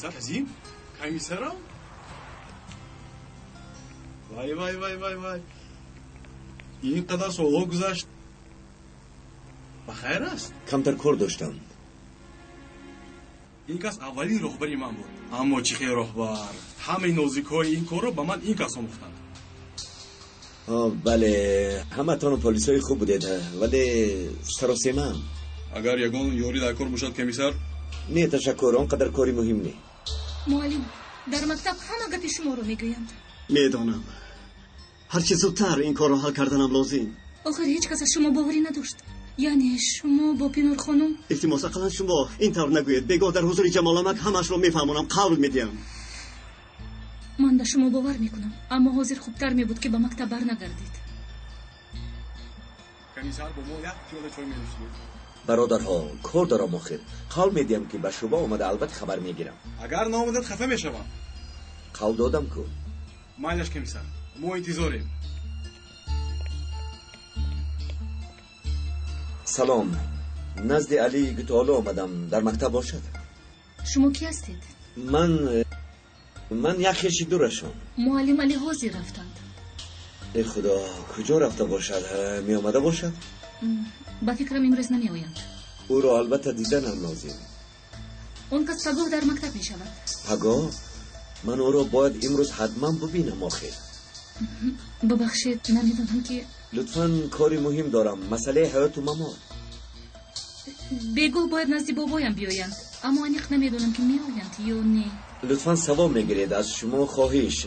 Комиссар Азим? Комиссарам? Вай, вай, вай, вай, вай. Ин қадар солҳо гузашт. Ба хайр аст? Камтар кор доштам. Ин кас аввалин роҳбари ман буд. Аммо чӣ хел роҳбар? Ҳамаи нозикҳои ин корро ба ман ин кас омӯхтанд. Бале, ҳаматон полисҳои хуб будед, вале саросемаам. Агар ягон ёрӣ дар кор бошад, комиссар? Не, ташаккур, он қадар кори муҳим не. Муаллим, дар мактаб ҳама гапи шуморо мегӯянд. Медонам. Ҳарчи зудтар ин корро ҳал карданам лозим. Охир ҳеҷ кас аз шумо боварӣ надошт. Яъне шумо бо Пинор хонум? Илтимос, ақаллан шумо ин тавр нагӯед. Бегоҳ дар ҳузури Ҷамоламак ҳамаашро мефаҳмонам, қавл медиҳам. Ман ба шумо бовар мекунам, аммо ҳозир хубтар мебуд, ки ба мактаб барнагардед. Комиссар бо мо як пиёла чой менӯшид. Бародарҳо, кор дорам охир. Қавл медиҳам, ки ба шуъба омада албатта хабар мегирам. Агар наомадад, хафа мешавам. Қавл додам ку. Майлаш, комиссар, мо интизорем. Салом. Назди Али Гутолу омадам. Дар мактаб бошад? Шумо кӣ ҳастед? Ман як хеши дурашон. Муаллим Али ҳозир рафтанд. Э худо, куҷо рафта бошад? Меомада бошад? Ба фикрам имрӯз намеоянд. Ӯро албатта диданам лозим. Он кас пагоҳ дар мактаб мешавад. Пагоҳ? Ман ӯро бояд имрӯз ҳатман бубинам охир. Бубахшед, намедонам ки. Лутфан, кори муҳим дорам, масъалаи ҳаёту мамот. Бегоҳ бояд назди бобоям биёянд, аммо аниқ намедонам ки меоянд ё не. Лутфан савоб мегиред, аз шумо хоҳиш.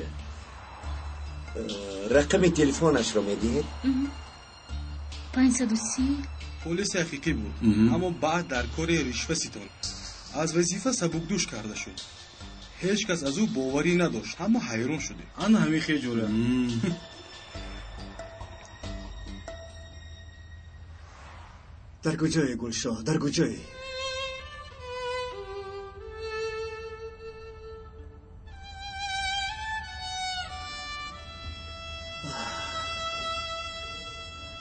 Рақами телефонашро медиҳед? 530. Полиси ҳақиқӣ буд, аммо баъд дар кори ришва ситон. Аз вазифа сабукдӯш карда шуд. Ҳеҷ кас аз ӯ боварӣ надошт, ҳама ҳайрон шудем. Ана ҳамин хел ҷӯра. Дар куҷое, Гулшоҳ, дар куҷое?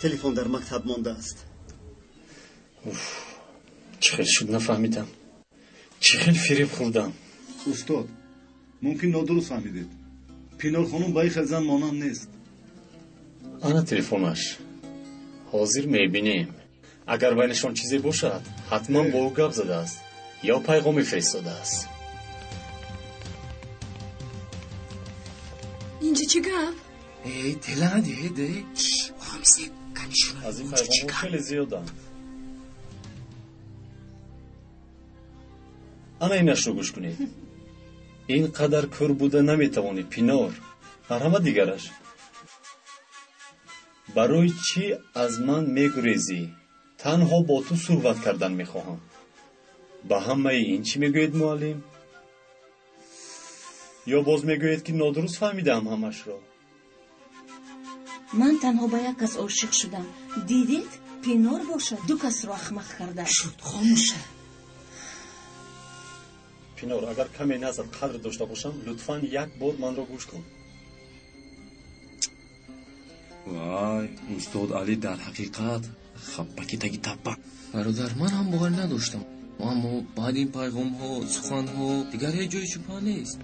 Телефон дар мактаб мондааст. Уф, чӣ хел шуд нафаҳмидам. Чӣ хел фиреб хӯрдам. Устод, мумкин нодуруст фаҳмидед. Пинор хонум ба ин хел зан монанд нест. Ана телефонаш. Ҳозир мебинем. Агар байнашон чизе бошад, ҳатман бо ӯ гап задааст ё пайғоме фиристодааст. Инҷа чӣ гап? Эй, тела надиҳед, э? Оромисе, канишуна. Аз ин пайғомҳо хеле зиёданд. Ана инашро гӯш кунед. Ин қадар кӯр буда наметавонӣ, Пинор. Марҳамат дигараш. Барои чӣ аз ман мегурезӣ? Танҳо бо ту суҳбат кардан мехоҳам. Ба ҳамаи ин чӣ мегӯед, муаллим? Ё боз мегӯед, ки нодуруст фаҳмидаам ҳамашро? Ман танҳо ба як кас ошиқ шудам. Дидед, Пинор бошад, ду касро ахмақ карда. Шуд, хомӯша. Пинор, агар каме назар қадр дошта бошам, лутфан як бор манро гӯш кун. Вай, устод Али дар ҳақиқат хаппаки таги таппа. Бародар, ман ҳам боварӣ надоштам, аммо баъд ин пайғомҳо, суханҳо дигар ҳеҷ ҷои шубҳа нест.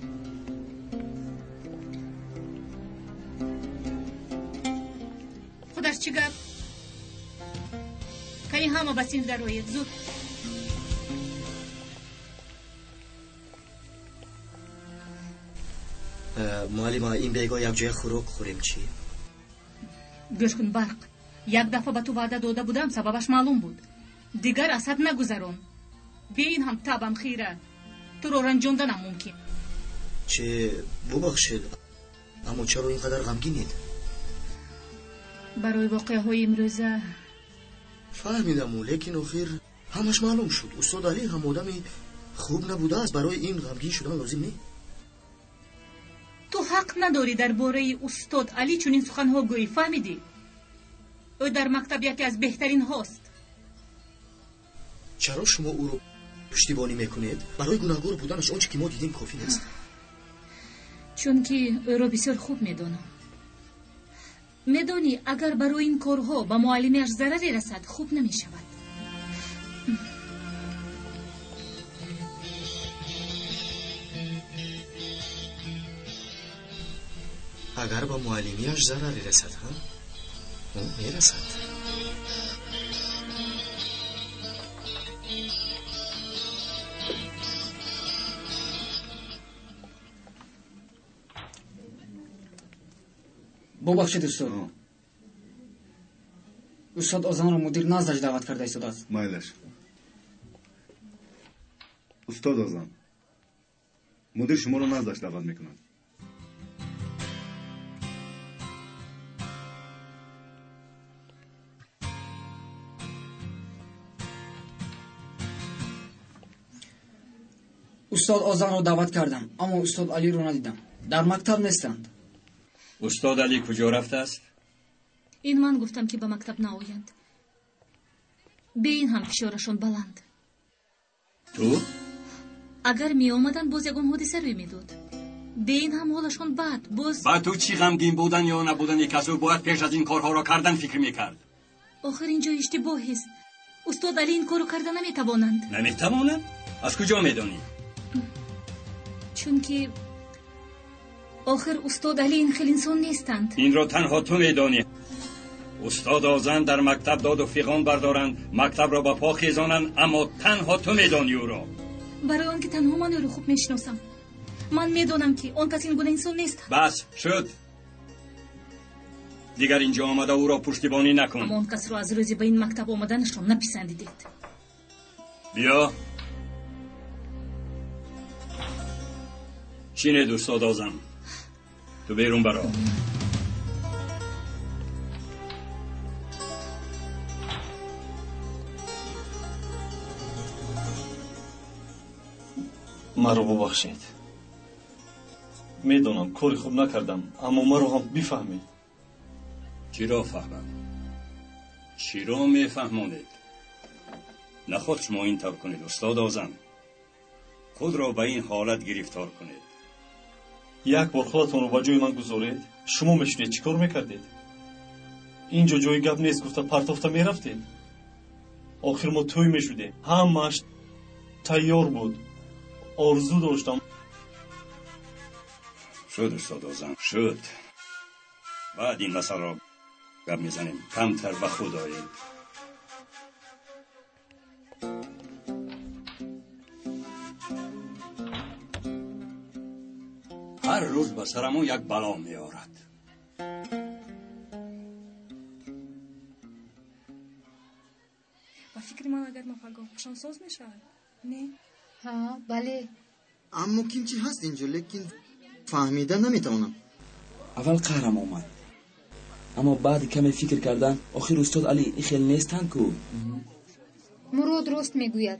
Худаш чӣ гап? Кани ҳама ба синф дароед, зуд. Муаллима, ин бегоҳ якҷоя хӯрок хӯрем чӣ? Гӯш кун, Барқ. Як дафъа ба ту ваъда дода будам, сабабаш маълум буд. Дигар аз ҳад нагузарон. Бе ин ҳам табам хира. Туро ранҷонданам мумкин. Че, бубахшед, аммо чаро ин қадар ғамгинед? Барои воқеаҳои имрӯза. Фаҳмидаму, лекин охир ҳамаш маълум шуд. Устод Али ҳам одами хуб набудааст, барои ин ғамгин шудан лозим не? Ту ҳақ надорӣ дар бораи устод Али чунин суханҳо гӯӣ, фаҳмидӣ? Ӯ дар мактаб яке аз беҳтаринҳост. Чаро шумо ӯро пуштибонӣ мекунед? Барои гунаҳгор буданаш он чӣ ки мо дидем кофӣ нест. Чунки ӯро бисёр хуб медонам. Медонӣ, агар барои ин корҳо ба муаллимиаш зараре расад, хуб намешавад. Агар ба муаллимиаш зараре расад, ҳа? Ӯ мерасад. Бубахшед, устод. Устод Озанро мудир наздаш даъват карда истодааст. Майлаш. Устод Озан, мудир шуморо наздаш даъват мекунад. Устод Озанро даъват кардам, аммо устод Алиро надидам. Дар мактаб нестанд. Устод Али куҷо рафтааст? Ин ман гуфтам, ки ба мактаб наоянд. Бе ин ҳам фишорашон баланд. Ту? Агар меомаданд, боз ягон ҳодиса рӯй медод. Бе ин ҳам ҳолашон бад, боз. Ба ту чӣ ғамгин будан ё набудани касо бояд пеш аз ин корҳоро кардан фикр мекард? Охир ин ҷо иштибоҳест. Устод Али ин корро карда наметавонанд. Наметавонанд? Аз куҷо медонӣ? Чунки охир устод Али ин хел инсон нестанд. Инро танҳо ту медонӣ. Устод Озан дар мактаб доду фиғон бардоранд, мактабро ба по хезонанд, аммо танҳо ту медонӣ ӯро. Барои он ки танҳо ман ӯро хуб мешиносам. Ман медонам, ки он кас ин гуна инсон нест. Бас шуд. Дигар инҷо омада ӯро пуштибонӣ накун. Аммо он касро аз рӯзи ба ин мактаб омаданашон написандидед. Биё. Чинед, устод Озан. Ту берун баро. Маро бубахшед. Медонам, кори хуб накардам, аммо маро ҳам бифаҳмед. Чиро фаҳмам? Чиро мефаҳмонед? Наход шумо ин тавр кунед, устод Озан. Худро ба ин ҳолат гирифтор кунед. Як бор худатонро ба ҷои ман гузоред, шумо мешунед чӣ кор мекардед? Ин ҷо ҷои гап нест гуфта партофта мерафтед. Охир мо тӯй мешудем. Ҳамааш тайёр буд. Орзу доштам. Шуд, устод Озан, шуд. Баъд ин масъаларо гап мезанем. Камтар ба худ оед. Ҳар рӯз ба сарамон як бало меорад. Ба фикри ман, агар ма пагоҳ пӯшон соз мешавад? Не? Ҳа, бале. Аммо ким чӣ ҳаст инҷо, лекин фаҳмида наметавонам. Аввал қаҳрам омад, аммо баъди каме фикр кардан, охир устод Али ин хел нестанд ку. Мурод рост мегӯяд.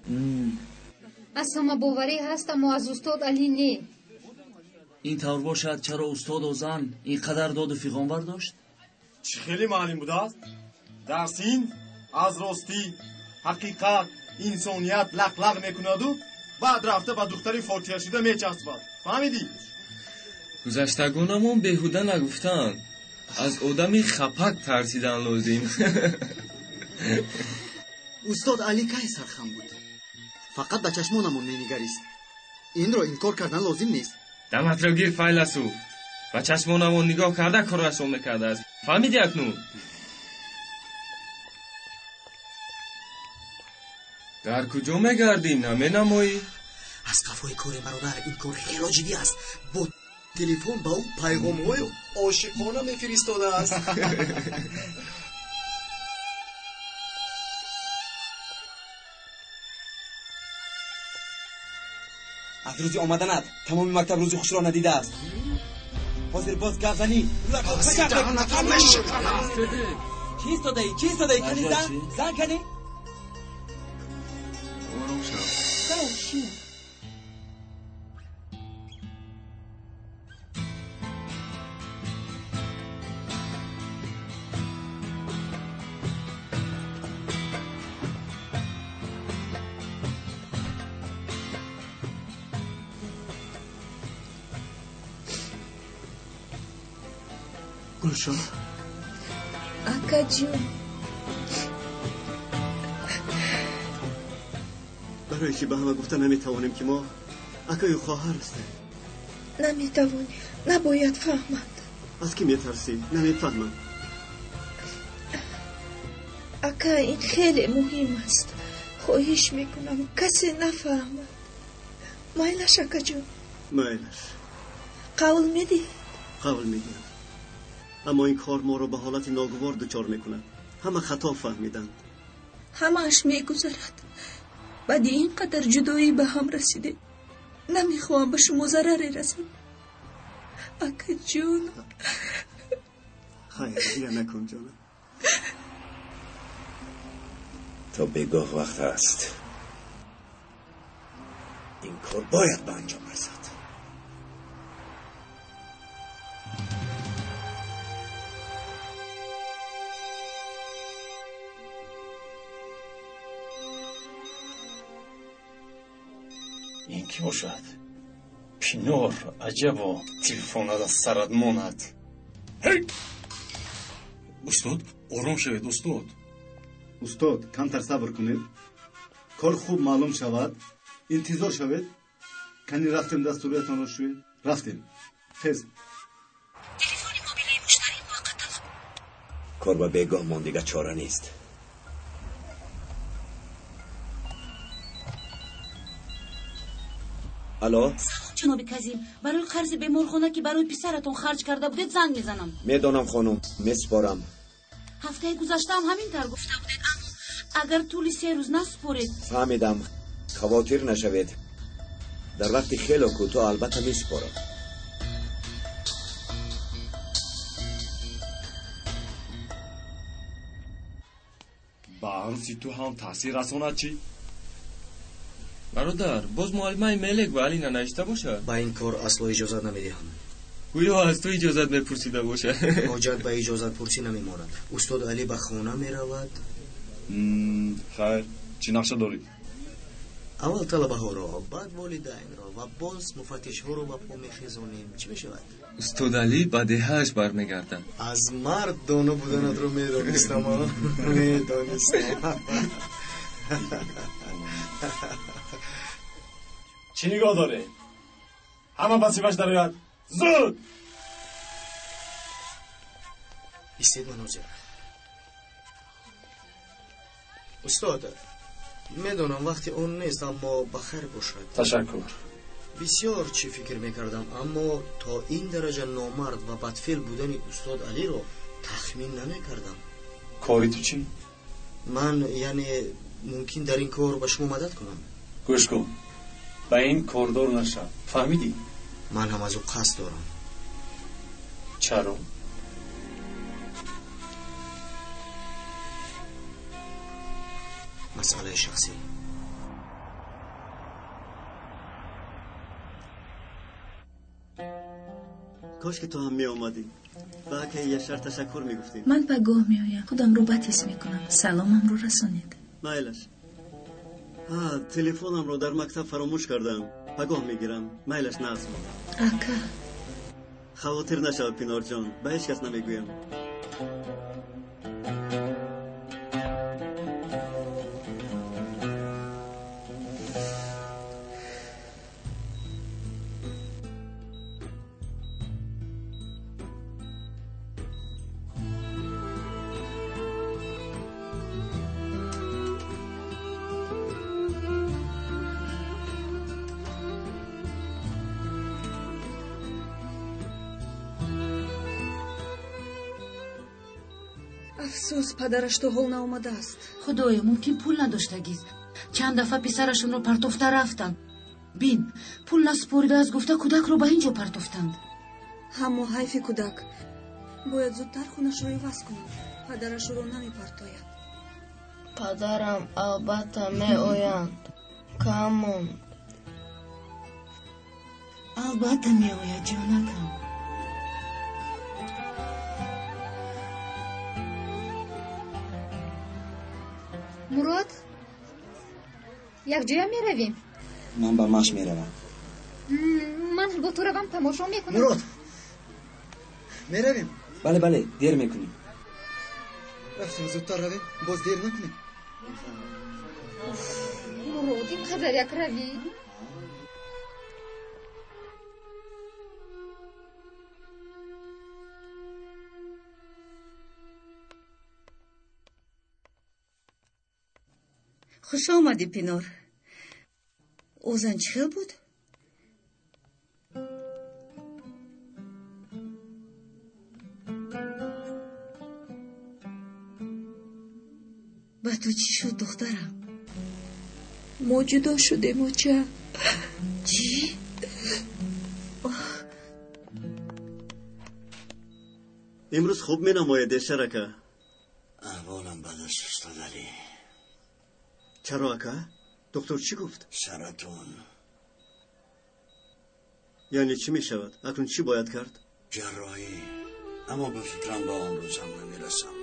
Аз ҳама боварӣ ҳаст, аммо аз устод Али не. Ин тавр бошад, чаро устод Озан ин қадар доду фиғон бардошт? Чӣ хеле маълим будааст? Дар синф аз ростӣ, ҳақиқат, инсоният лақ-лақ мекунаду баъд рафта ба духтари фотиҳашуда мечаспад. Фаҳмидӣ? Гузаштагонамон беҳуда нагуфтанд. Аз одами хапак тарсидан лозим. Устод Али кай сархам буд? Фақат ба чашмонамон менигарист. Инро инкор кардан лозим нест. Даматро гир, файласуф. Ба чашмонамон нигоҳ карда корашон мекардааст. Фаҳмидӣ акнун? Дар куҷо мегардӣ, наменамоӣ? Аз қафои коре, бародар, ин кор хело ҷиддӣ аст. Бо телефон ба ӯ пайғомҳои ошиқона мефиристодааст. Аз рӯзи омаданат тамоми мактаб рӯзи хушро надидааст. Ҳозир боз гап занӣ. Чӣ истодаӣ? Чӣ истодаӣ? Кани зан? Зан кани? Ором шав. Шин. Гулшоҳ. Акаҷон. Барои чӣ ба ҳама гуфта наметавонем, ки мо акаю хоҳар ҳастем? Наметавонем, набояд фаҳманд. Аз кӣ метарсӣ? Намефаҳмам. Ака, ин хеле муҳим аст. Хоҳиш мекунам, касе нафаҳмад. Майлаш, акаҷон? Майлаш. Қавл медиҳед? Қавл медиҳам. Аммо ин кор моро ба ҳолати ногувор дучор мекунад. Ҳама хато фаҳмиданд. Ҳамааш мегузарад. Баъди ин қадар ҷудоӣ ба ҳам расидем. Намехоҳам ба шумо зараре расад. Акаҷон. Хайр, гиря накун, ҷонам. То бегоҳ вақт аст. Ин кор бояд ба анҷом расад. Ин кӣ бошад? Пинор, аҷабо, телефонат аз сарат монад. Устод, ором шавед, устод. Устод, камтар сабр кунед. Кор хуб маълум шавад. Интизор шавед. Кани рафтем дастурятонро шӯед. Рафтем. Хез. Кор ба бегоҳ монд, дигар чора нест. Алло? Салом, ҷаноби Казим. Барои қарзи беморхона, ки барои писаратон харҷ карда будед, занг мезанам. Медонам, хонум, месупорам. Ҳафтаи гузаштаам ҳамин тавр гуфта будед, аммо агар тӯли 3 рӯз насупоред. Фаҳмидам. Хавотир нашавед. Дар вақти хело кӯтоҳ албатта месупорам. Ба арӯси ту ҳам таъсир расонад чӣ? Бародар, боз муаллимаи Мелек ба Али нанавишта бошад? Ба ин кор асло иҷозат намедиҳам. Гӯё аз ту иҷозат мепурсида бошад. Ҳоҷат ба иҷозатпурсӣ намемонад. Устод Али ба хона меравад. Хайр, чӣ нақша дорӣ? Аввал талабаҳоро, баъд волидайнро ва боз муфаттишҳоро ба по мехезонем. Чӣ мешавад? Устод Али ба деҳааш бармегардад. Аз мард доно буданатро медонистам. Медонистам. Чӣ нигоҳ доред? Ҳама ба сифаш дарояд. Зуд! Истед, манозир. Устод, медонам вақти он нест, аммо ба хайр бошад. Ташаккур. Бисёр чӣ фикр мекардам, аммо то ин дараҷа номард ва бадфеъл будани устод Алиро тахмин намекардам. Кори ту чӣ? Ман, яъне, мумкин дар ин кор ба шумо мадад кунам. Гӯш кун, ба ин кордор нашав, фаҳмидӣ? Ман ҳам аз ӯ қасд дорам. Чаро? Масъалаи шахсӣ. Кош ки ту ҳам меомадӣ. Ба акаи Яшар ташаккур мегуфтем. Ман пагоҳ меоям. Худамро бад ҳис мекунам. Саломамро расонед. Майлаш. Телефонамро дар мактаб фаромӯш кардам. Пагоҳ мегирам. Майлаш, назм. Ака. Хавотир нашав, Пинорҷон. Ба ҳеҷ кас намегӯям. Афсӯс, падараш то ҳол наомадааст. Худоё, мумкин пул надоштагист. Чанд дафъа писарашонро партофта рафтанд. Бин, пул насупоридааст гуфта кӯдакро ба ин ҷо партофтанд. Аммо ҳайфи кӯдак. Бояд зудтар хунашро иваз кунад. Падараш ӯро намепартояд. Падарам албатта меоянд. Кам монд. Албатта меояд, ҷонакам. Мурод, якҷоя меравем? Ман ба маш меравам. Ман бо ту равам, тамошо мекунам. Мурод, меравем? Бале, бале, дер мекунем. Рафтем, зудтар равем, боз дер накунем. Мурод, ин қадар як равӣ? Хуш омадӣ, Пинор. Озан чӣ хел буд? Ба ту чӣ шуд, духтарам? Мо ҷудо шудем, оча. Чӣ? Имрӯз хуб менамояд, Эшар ака. Аҳволам бад аст, устод Алӣ. Чаро, ака? Доктор чӣ гуфт? Саратон. Яъне чӣ мешавад? Акнун чӣ бояд кард? Ҷарроҳӣ. Аммо ба фикрам ба он рӯзам намерасам.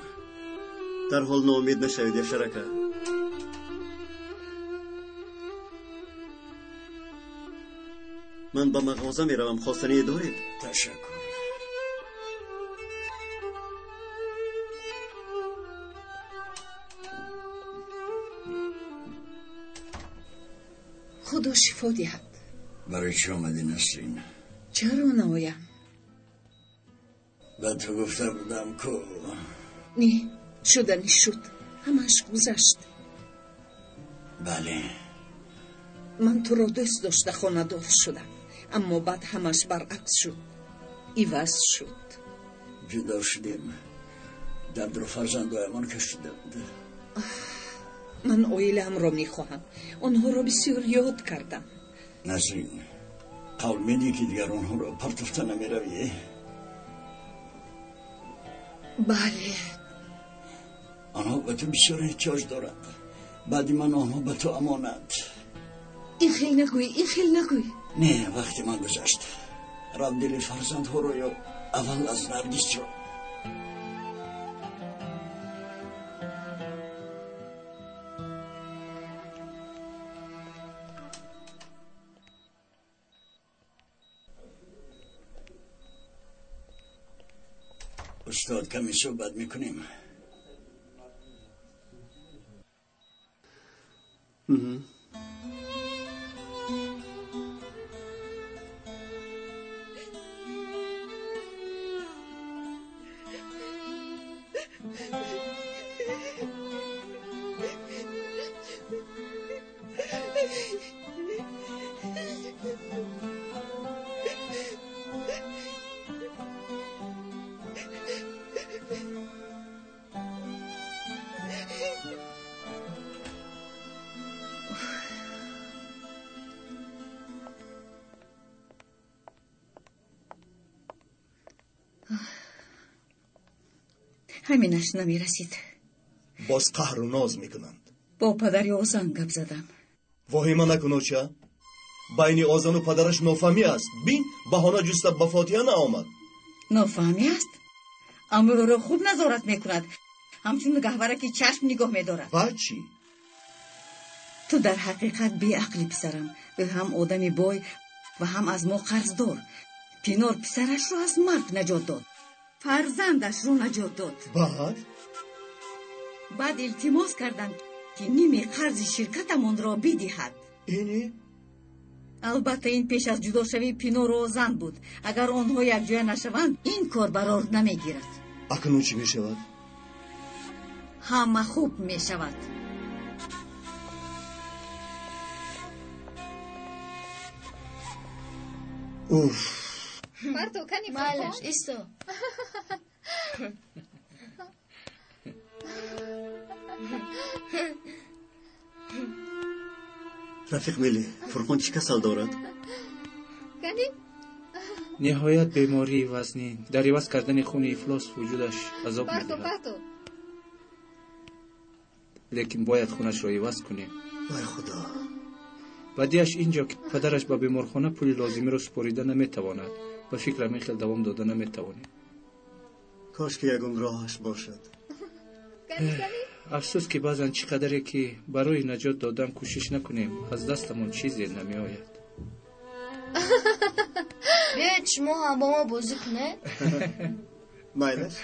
Дарҳол ноумед нашавед, Яшар ака. Ман ба мағоза меравам, хостание доред? Ташаккур. Худо шифо диҳад. Барои чӣ омадӣ, Насрин? Чаро наоям? Ба ту гуфта будам ку. Не, шуданӣ шуд, ҳамааш гузашт. Бале. Ман туро дӯст дошта хонадор шудам, аммо баъд ҳамаш баръакс шуд, иваз шуд. Ҷудо шудем, дардро фарзандоямон кашиданд. Ман оилаамро мехоҳам, онҳоро бисёр ёд кардам. Насрин, қавл медиҳӣ, ки дигар онҳоро партофта намеравӣ? Бале. Онҳо ба ту бисёр эҳтиёҷ доранд. Баъди ман онҳо ба ту амонат. Ин хел нагӯй, ин хел нагӯй. Не, вақти ман гузашт. Раб дили фарзандҳоро ё аввал аз Наргисро. Устод, каме суҳбат мекунем. Ҳаминаш намерасид. Боз қаҳру ноз мекунанд. Бо падари Озан гап задам. Воҳима накун, оча. Байни Озану падараш нофаҳмӣ аст. Бин, баҳона ҷуста ба фотиҳа наомад. Нофаҳмӣ аст, аммо ӯро хуб назорат мекунад, ҳамчун гаҳвараки чашм нигоҳ медорад. Ва чӣ? Ту дар ҳақиқат беақлӣ, писарам. Ӯ ҳам одами бой ва ҳам аз мо қарздор. Пинор писарашро аз марг наҷот дод, фарзандашро наҷот дод. Баъд? Баъд илтимос кардам, ки ними қарзи ширкатамонро бидиҳад. Ини? Албатта, ин пеш аз ҷудошавии Пинору Озан буд. Агар онҳо якҷоя нашаванд, ин кор барор намегирад. Акнун чӣ мешавад? Ҳама хуб мешавад. Уф. Парту, кани. Майлаш, исто. Рафиқ Мелӣ, Фурқон чӣ касал дорад? Кани. Ниҳоят бемории вазнин. Дар иваз кардани хуни ифлос вуҷудаш азоб Парту, медиҳад. парту. Лекин бояд хунашро иваз кунем. Вай худо! Бадиаш инҷо, ки падараш ба беморхона пули лозимиро супорида наметавонад. Ба фикрам, ин хел давом дода наметавонем. Кош ки ягон роҳаш бошад. Кани, кани. Афсӯс, ки баъзан чӣ қадаре ки барои наҷот додан кӯшиш накунем, аз дастамон чизе намеояд. Биёед, шумо ҳам бо мо бозӣ кунед. Майлаш.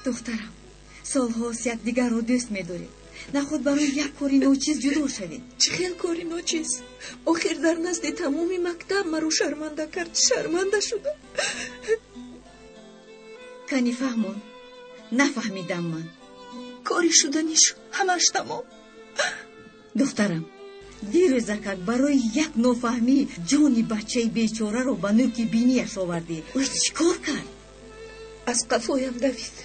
Духтарам, солҳост якдигарро дӯст медоред. Наход барои як кори ночиз ҷудо шавед. Чӣ хел кори ночиз? Охир дар назди тамоми мактаб маро шарманда кард. Шарманда шудам. Кани фаҳмон, нафаҳмидам ман. Кори шуданӣ шуд, ҳамаш тамом. Духтарам, дирӯзакак барои як нофаҳмӣ ҷони бачаи бечораро ба нӯки бинияш овардӣ. Ӯ чӣ кор кард? Аз қафоям давид.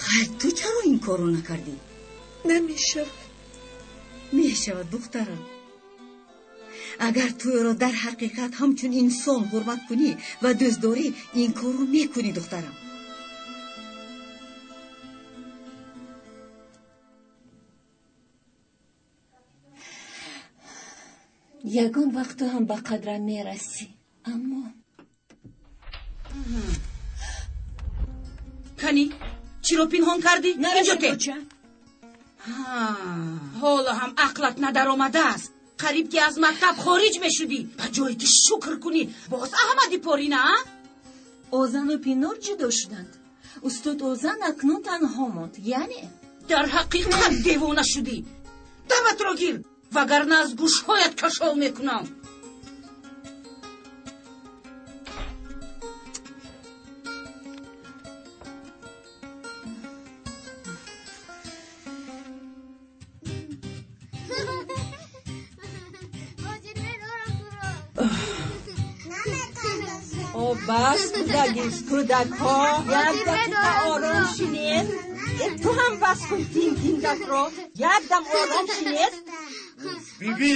Хайр, ту чаро ин корро накардӣ? Намешавад. Мешавад, духтарам. Агар ту ӯро дар ҳақиқат ҳамчун инсон ҳурмат кунӣ ва дӯст дорӣ, ин корро мекунӣ, духтарам. Ягон вақту ҳам ба қадрам мерасӣ, аммо Кани, чиро пинҳон кардӣ? Инҷо те. Ҳоло ҳам ақлат надаромадааст. Қариб ки аз мактаб хориҷ мешудӣ. Ба ҷое ки шукр кунӣ, боз Аҳмади порина, а? Озану Пинор ҷудо шуданд. Устод Озан акнун танҳо монд, яъне? Дар ҳақиқат девона шудӣ. Даматро гир, вагарна аз гӯшҳоят кашол мекунам. Бас кӯдагиш, кӯдакҳо, як дақиқа ором шинед. Ту ҳам бас кун тинтингакро. Як дам ором шинед. Биби,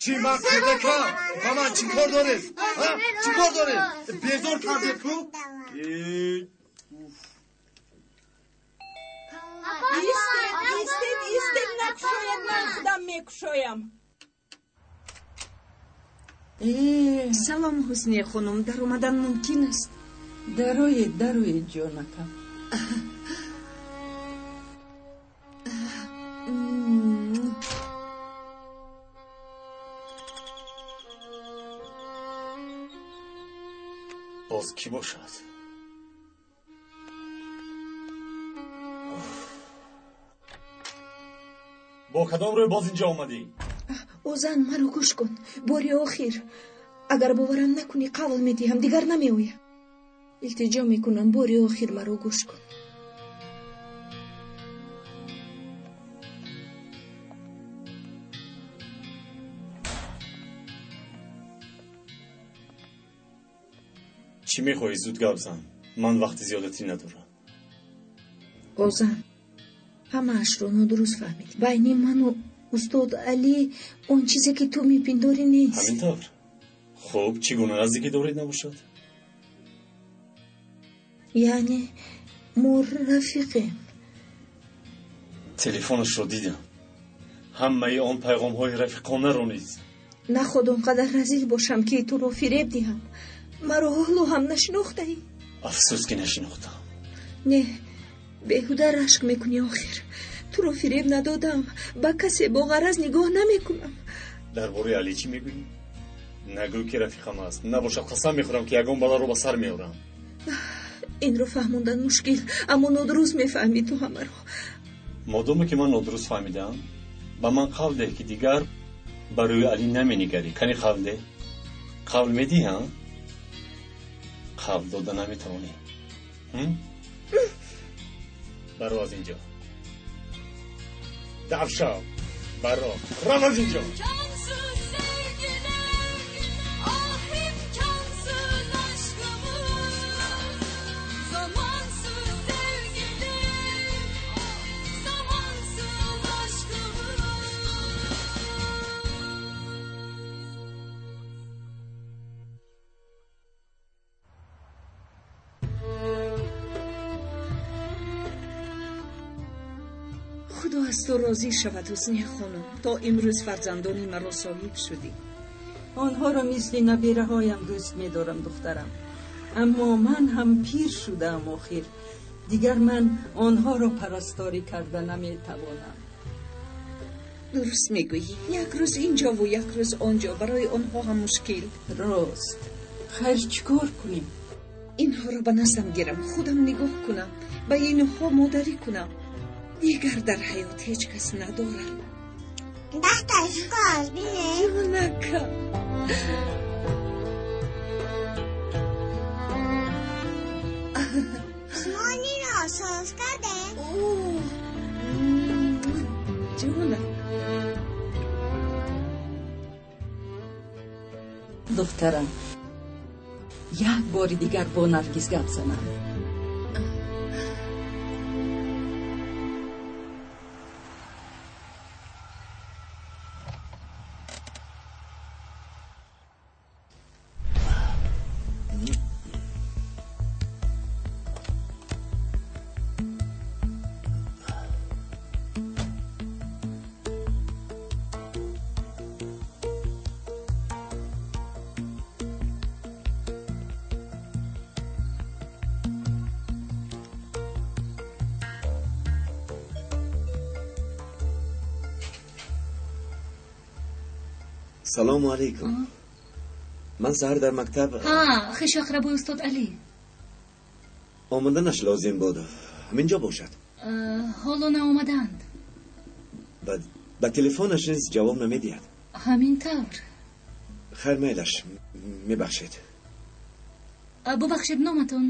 чӣ ман кӯдакам? Ба ман чӣ кор доред? Чӣ кор доред? Безор кардед ку? Истед, истед, накушоед, ман худам мекушоям. Салом, Ҳусния хонум, даромадан мумкин аст? Дароед, дароед, ҷонакам. Боз кӣ бошад? Бо кадом рӯй боз инҷо омадӣ? Озан, маро гӯш кун. Бори охир. Агар боварам накунӣ, қавл медиҳам, дигар намеоям. Илтиҷо мекунам, бори охир маро гӯш кун. Чӣ мехоҳӣ, зуд гап зан. Ман вақти зиёдатӣ надорам. Озан, ҳамаашро нодуруст фаҳмидӣ. Байни ману устод Алӣ он чизе ки ту мепиндорӣ нест. Ҳамин тавр. Хуб, чӣ гуна наздикӣ доред набошад? Яъне мо рафиқем. Телефонашро дидам. Ҳамаи он пайғомҳои рафиқонаро низ. Наход он қадар разил бошам, ки туро фиреб диҳам. Маро ҳоло ҳам нашинохтаӣ. Афсӯс, ки нашинохтам. Не, беҳуда рашк мекунӣ охир. Туро фиреб надодам. Ба касе бо ғараз нигоҳ намекунам. Дар бораи Алӣ чӣ мегӯӣ? Нагӯ, ки рафиқам аст. Набошад, қасам мехӯрам, ки ягон баларо ба сар меорам. Инро фаҳмондан мушкил, аммо нодуруст мефаҳмӣ ту ҳамаро. Модоме ки ман нодуруст фаҳмидам, ба ман қавл деҳ, ки дигар ба рӯи Алӣ наменигарӣ. Кани қавл деҳ. Қавл медиҳӣ, ҳа? Қавл дода наметавонӣ. Баро аз инҷо. Давшав, баро, рав аз инҷо. Худо аз ту розӣ шавад, Ҳусния хонум. То имрӯз фарзандони маро соҳиб шудӣ. Онҳоро мисли набераҳоям дӯст медорам, духтарам. Аммо ман ҳам пир шудаам охир. Дигар ман онҳоро парасторӣ карда наметавонам. Дуруст мегӯӣ. Як рӯз инҷову як рӯз онҷо барои онҳо ҳам мушкил. Рост. Хайр, чӣ кор кунем? Инҳоро ба наздам гирам, худам нигоҳ кунам, ба инҳо модарӣ кунам. Дигар дар ҳаёт ҳеҷ кас надорам. Даҳта шикост, бинед. Ҷонакам. Шумо ниро соз кардед? Ҷонам. Духтарам, як бори дигар бо Наргиз гап занам. Салому алейкум. Ман саҳар дар мактаб. Ҳа, хешу ақрабои устод Алӣ. Омаданаш лозим буд. Ҳаминҷо бошад. Ҳоло наомадаанд. Ба телефонаш низ ҷавоб намедиҳад. Ҳамин тавр. Хайр, майлаш, мебахшед. Бубахшед, номатон?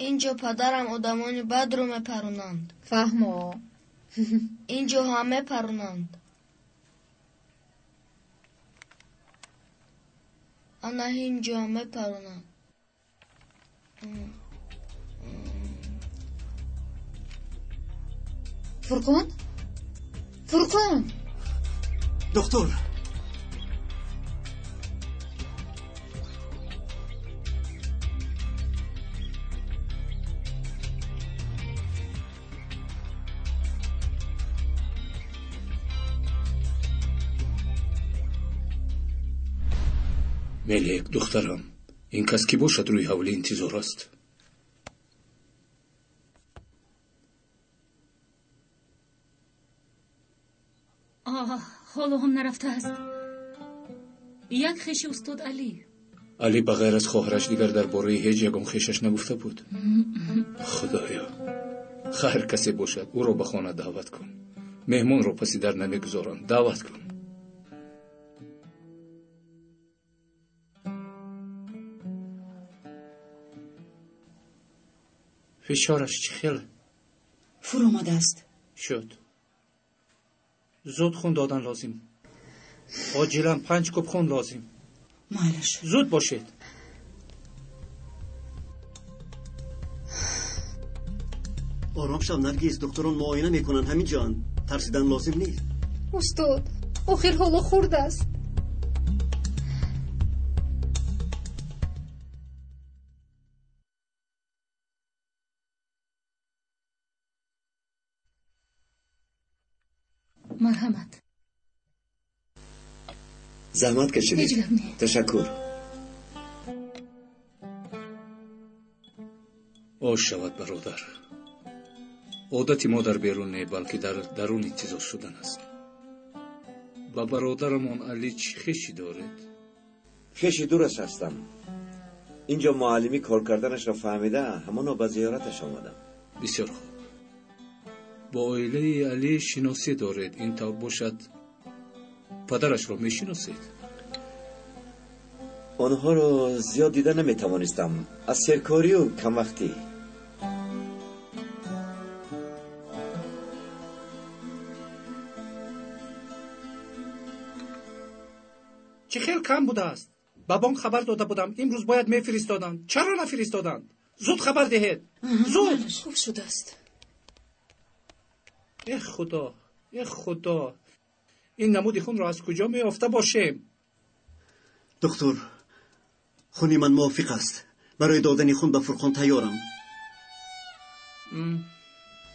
Инҷо падарам одамони бадро мепаронанд. Фаҳмо. Инҷо ҳам мепаронанд. Ана ҳинҷо ҳам мепаронанд. Фурқон? Фурқон! Доктор! Мелек, духтарам, ин кас кӣ бошад рӯи ҳавлӣ интизор аст? Ҳоло ҳам нарафтааст. Як хеши устод Алӣ. Алӣ ба ғайр аз хоҳараш дигар дар бораи ҳеҷ ягон хешаш нагуфта буд. Худоё, хайр касе бошад, ӯро ба хона даъват кун. Меҳмонро паси дар намегузоранд, даъват кун. Фишораш чӣ хел? Фуромадааст. Шуд. Зуд хун додан лозим. Оҷилан 5 куб хун лозим. Майлаш. Зуд бошед. Ором шав, Наргиз, духтурон муоина мекунанд, ҳамин ҷоанд. Тарсидан лозим нест. Устод, охир ҳоло хурд аст. Марҳамат. Заҳмат кашидед. Ҳеҷ гап не. Ташаккур. Ош шавад, бародар. Одати мо дар берун не, балки дар дарун интизор шудан аст. Ба бародарамон Алӣ чӣ хешӣ доред? Хеши дураш ҳастам. Инҷо муаллимӣ кор карданашро фаҳмида, ҳамоно ба зиёраташ омадам. Бисёр хуб. Бо оилаи Алӣ шиносӣ доред, ин тавр бошад падарашро мешиносед? Онҳоро зиёд дида наметавонистам, аз серкорию камвақтӣ. Чӣ хел кам будааст? Ба бонк хабар дода будам, имрӯз бояд мефиристоданд. Чаро нафиристоданд? Зуд хабар диҳед, зуд! Хуб шудааст. Э худо, э худо, ин намуди хунро аз куҷо меёфта бошем? Доктор, хуни ман мувофиқ аст. Барои додани хун ба Фурқон тайёрам.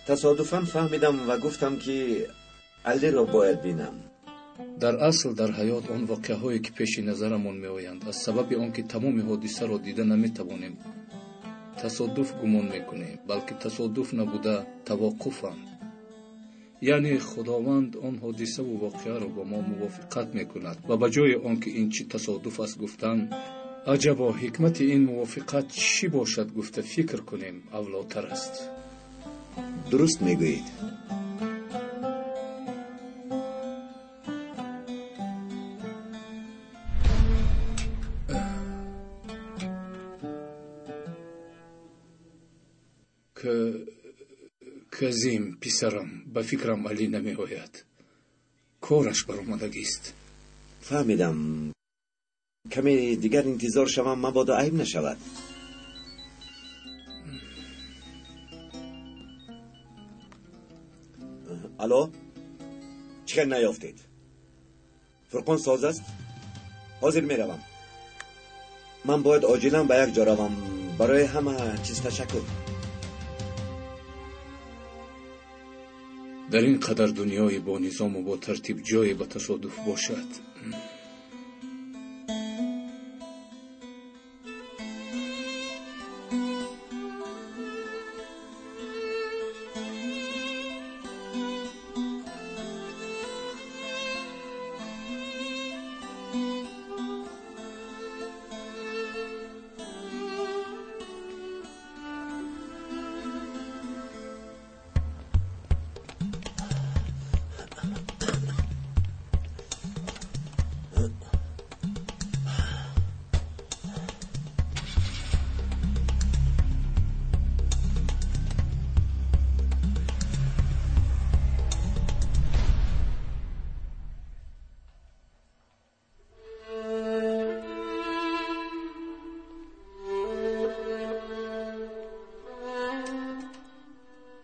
Тасодуфан фаҳмидам ва гуфтам, ки Алиро бояд бинам. Дар асл дар ҳаёт он воқеаҳое ки пеши назарамон меоянд, аз сабаби он ки тамоми ҳодисаро дида наметавонем, тасодуф гумон мекунем, балки тасодуф набуда тавоқуфанд. Яъне Худованд он ҳодисаву воқеаро бо мо мувофиқат мекунад ва ба ҷои он ки ин чӣ тасодуф аст гуфтан, Аҷабо, ҳикмати ин мувофиқат чӣ бошад гуфта фикр кунем авлотар аст. Дуруст мегӯед. Казим, писарам, ба фикрам Алӣ намеояд. Кораш баромадагист. Фаҳмидам. Каме дигар интизор шавам, мабодо айб нашавад. Алло, чӣ хел наёфтед? Фурқон соз аст? Ҳозир меравам. Ман бояд оҷилан ба як ҷо равам. Барои ҳама чиз ташаккур. Дар ин қадар дунёи бо низому бо тартиб ҷое ба тасодуф бошад.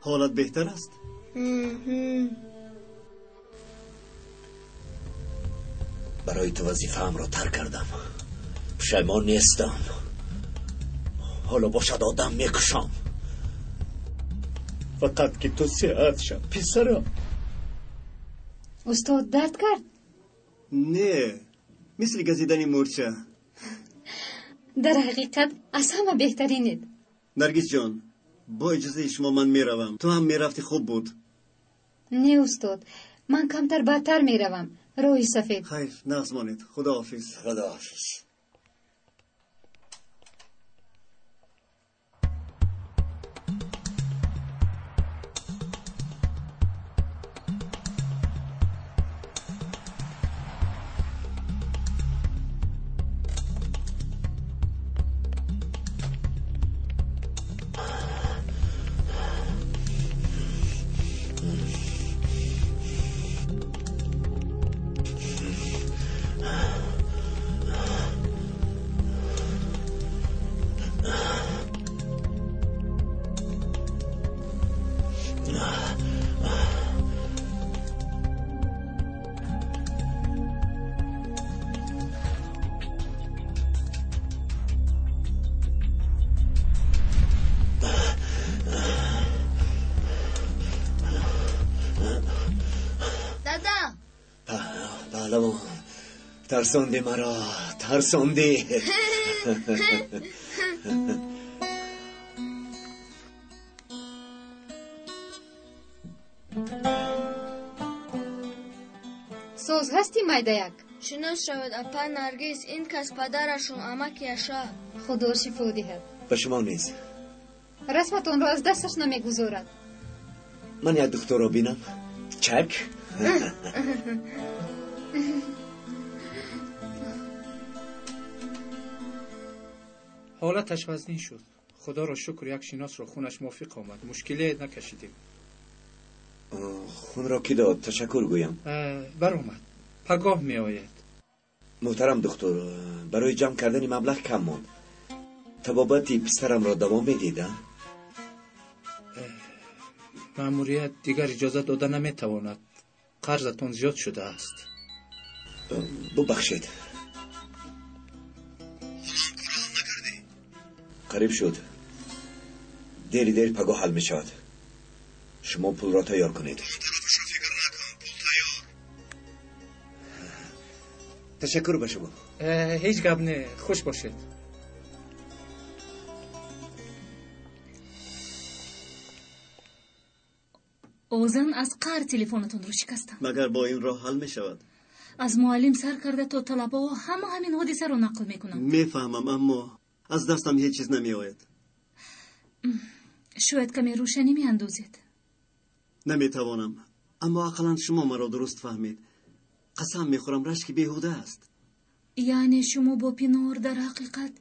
Ҳолат беҳтар аст? Барои ту вазифаамро тарк кардам. Пушаймон нестам. Ҳоло бошад одам мекушам. Фақат ки ту сеҳат шав, писарам. Устод дард кард? Не, мисли газидани мӯрча. Дар ҳақиқат аз ҳама беҳтаринед. Наргиз ҷон, бо иҷозаи шумо ман меравам. Ту ҳам мерафти, хуб буд. Не, устод, ман камтар баъдтар меравам. Роҳи сафед. Хайр, нағз монед. Худоҳофиз. Худоҳофиз. Тарсонди маро, тарсонди. Соз ҳастӣ, майдаяк? Шинос шавед, апа Наргиз, ин кас падарашон, амаки Аша. Худо шифо диҳад. Ба шумо низ. Расматонро аз дасташ намегузорад. Ман як духтурро бинам. Чак. Ҳолаташ вазнин шуд. Худоро шукр, як шиносро хунаш мувофиқ омад. Мушкиле накашидем. Хунро кӣ дод? Ташаккур гӯям. Баромад. Пагоҳ меояд. Муҳтарам духтур, барои ҷамъ кардани маблағ кам монд. Табобати писарамро давом медиҳед, а? Маъмурият дигар иҷоза дода наметавонад. Қарзатон зиёд шудааст. Бубахшед. Қариб шуд. Дери дер пагоҳ ҳал мешавад. Шумо пулро тайёр кунед. Ташаккур ба шумо. Ҳеҷ гап не, хуш бошед. Озан аз қаҳр телефонатонро шикастам. Магар бо ин роҳ ҳал мешавад? Аз муаллим сар карда то талабаҳо ҳама ҳамин ҳодисаро нақл мекунанд. Мефаҳмам, аммо аз дастам ҳеҷ чиз намеояд. Шояд каме рӯшанӣ меандозед. Наметавонам, аммо ақаллан шумо маро дуруст фаҳмед. Қасам мехӯрам, рашки беҳуда аст. Яъне шумо бо Пинор дар ҳақиқат?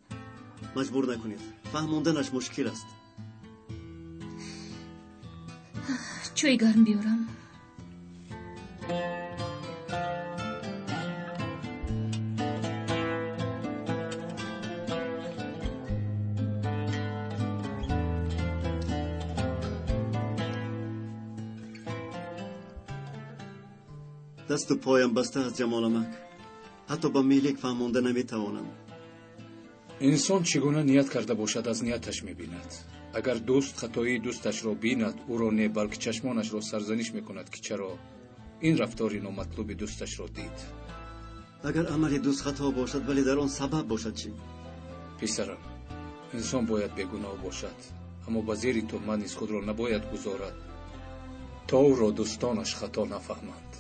Маҷбур накунед, фаҳмонданаш мушкил аст. Чой гарм биёрам. Дасту поям баста аст, Ҷамоламак. Ҳатто ба мелек фаҳмонда наметавонам. Инсон чӣ гуна ният карда бошад, аз нияташ мебинад. Агар дӯст хатоии дӯсташро бинад, ӯро не, балки чашмонашро сарзаниш мекунад, ки чаро ин рафтори номатлуби дӯсташро дид. Агар амали дӯст хато бошад, вале дар он сабаб бошад чӣ? Писарам, инсон бояд бегуноҳ бошад, аммо ба зери туҳмат низ худро набояд гузорад, то ӯро дӯстонаш хато нафаҳманд.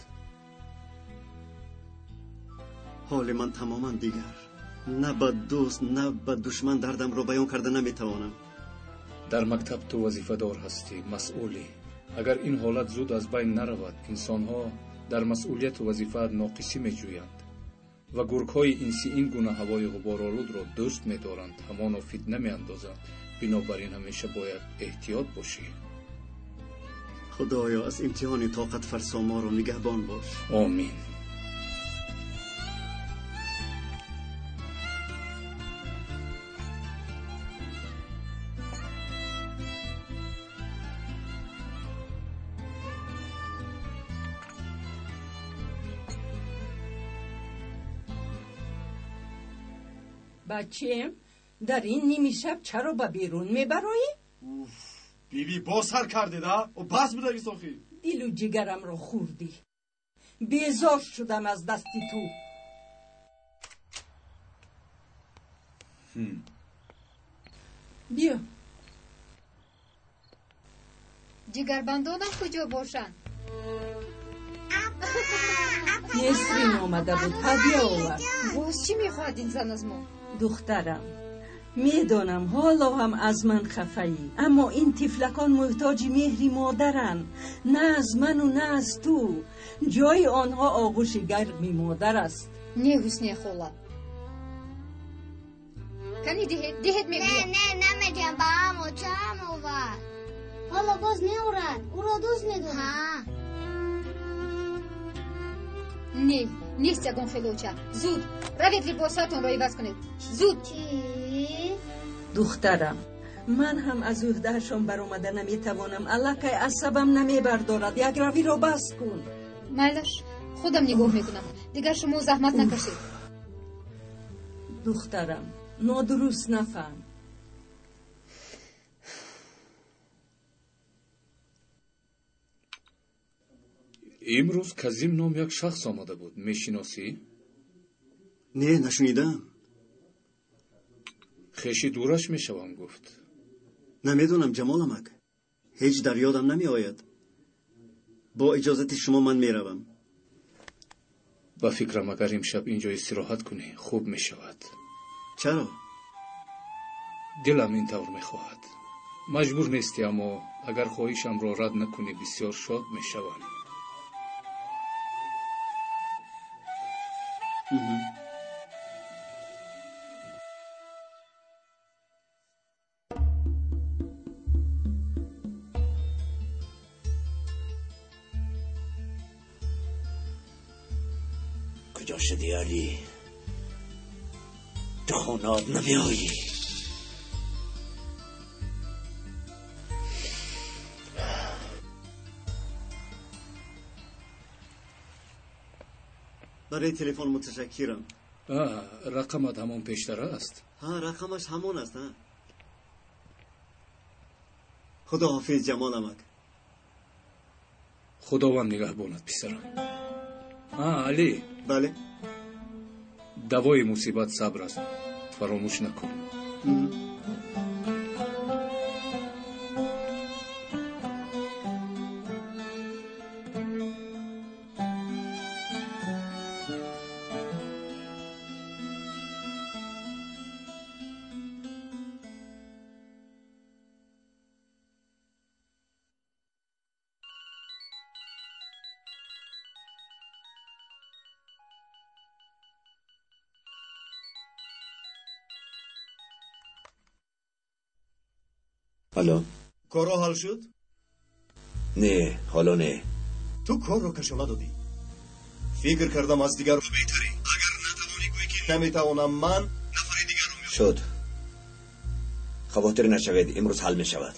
Ҳоли ман тамоман дигар. На ба дӯст, на ба душман дардамро баён карда наметавонам. Дар мактаб ту вазифадор ҳастӣ, масъулӣ. Агар ин ҳолат зуд аз байн наравад, инсонҳо дар масъулияту вазифаат ноқисӣ меҷӯянд ва гургҳои инсӣ ин гуна ҳавои ғуборолудро дӯст медоранд, ҳамоно фитна меандозанд. Бинобар ин ҳамеша бояд эҳтиёт бошӣ. Худоё, аз имтиҳони тоқатфарсо моро нигаҳбон бош. Омин. Бачем, дар ин ними шаб чаро ба берун мебароӣ? Биби, боз сар кардед, а? О, бас будаги сохӣ. Дилу ҷигарамро хӯрдӣ. Безор шудам аз дасти ту. Биё. Ҷигарбандонам куҷо бошанд? Несрин омада буд, ҳадя овард. Боз чӣ мехоҳад ин зан аз мо? Духтарам, медонам ҳоло ҳам аз ман хафаӣ, аммо ин тифлакон муҳтоҷи меҳри модаранд, на аз ману на аз ту. Ҷои онҳо оғӯши гарми модар аст. Не, Ҳусния хола. Кани диҳед, диҳед мегӯям. Не, не, намедиҳам, ба ҳам очаам овард. Ҳоло боз меорад, ӯро дӯст медорам. Ҳа. Не, нест ягон хел оча. Зуд, равед либосҳоятонро иваз кунед. Зуд. Чӣ? Духтарам, ман ҳам аз ӯҳдаашон баромада наметавонам. Аллакай асабам намебардорад. Якравиро бас кун. Майлаш, худам нигоҳ мекунам. Дигар шумо заҳмат накашед. Духтарам, нодуруст нафаҳм. Имрӯз Казим ном як шахс омада буд. Мешиносӣ? Не, нашунидам. Хеши дураш мешавам, гуфт. Намедонам, Ҷамоламак. Ҳеҷ дар ёдам намеояд. Бо иҷозати шумо ман меравам. Ба фикрам, агар имшаб инҷо истироҳат кунӣ, хуб мешавад. Чаро? Дилам ин тавр мехоҳад. Маҷбур нестӣ, аммо агар хоҳишамро рад накунӣ, бисёр шод мешавам. Куҷо шудӣ, Алӣ? Ту хонаат намеоӣ. Барои телефон муташаккирам. Рақамат ҳамон пештара аст? Ҳа, рақамаш ҳамон аст. Худоҳофиз, Ҷамоламак. Худованд нигаҳбонат, писарам. Алӣ. Бале. Давои мусибат сабр аст, фаромӯш накун. Алло. Корҳо ҳал шуд? Не, ҳоло не. Ту корро кашола додӣ. Фикр кардам аз дигар беҳтарӣ. Агар натавонӣ гӯӣ ки наметавонам, ман нафари дигарро меёбам. Шуд. Хавотир нашавед, имрӯз ҳал мешавад.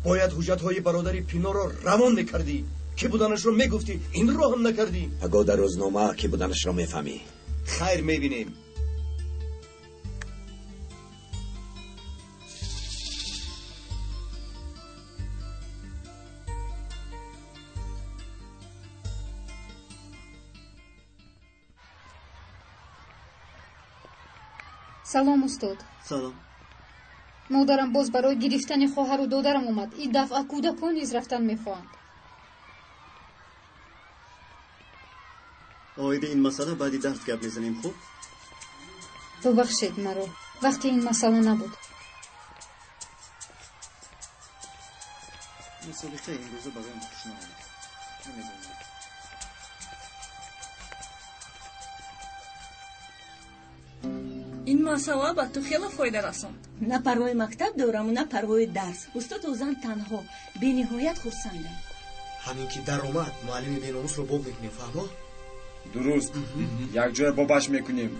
Бояд ҳуҷҷатҳои бародари Пиноро равон мекардӣ. Ки буданашро мегуфтӣ, инро ҳам накардӣ. Пагоҳ дар рӯзнома ки буданашро мефаҳмӣ. Хайр, мебинем. Салом, устод. Салом. Модарам боз барои гирифтани хоҳару додарам омад. Ин дафъа кӯдакон низ рафтан мехоҳанд. Оиди ин масъала баъди дарс гап мезанем, хуб? Бубахшед маро, вақти ин масъала набуд. Мусобиқаи имрӯза бароям хуш наомад. Намедонам. Ин масъала ба ту хеле фоида расонд. На парвои мактаб дораму, на парвои дарс. Устод Озан танҳо. Бениҳоят хурсандам. Ҳамин ки даромад, муаллими беномусро боб мекунем, фаҳмо? Дуруст, якҷоя бобаш мекунем.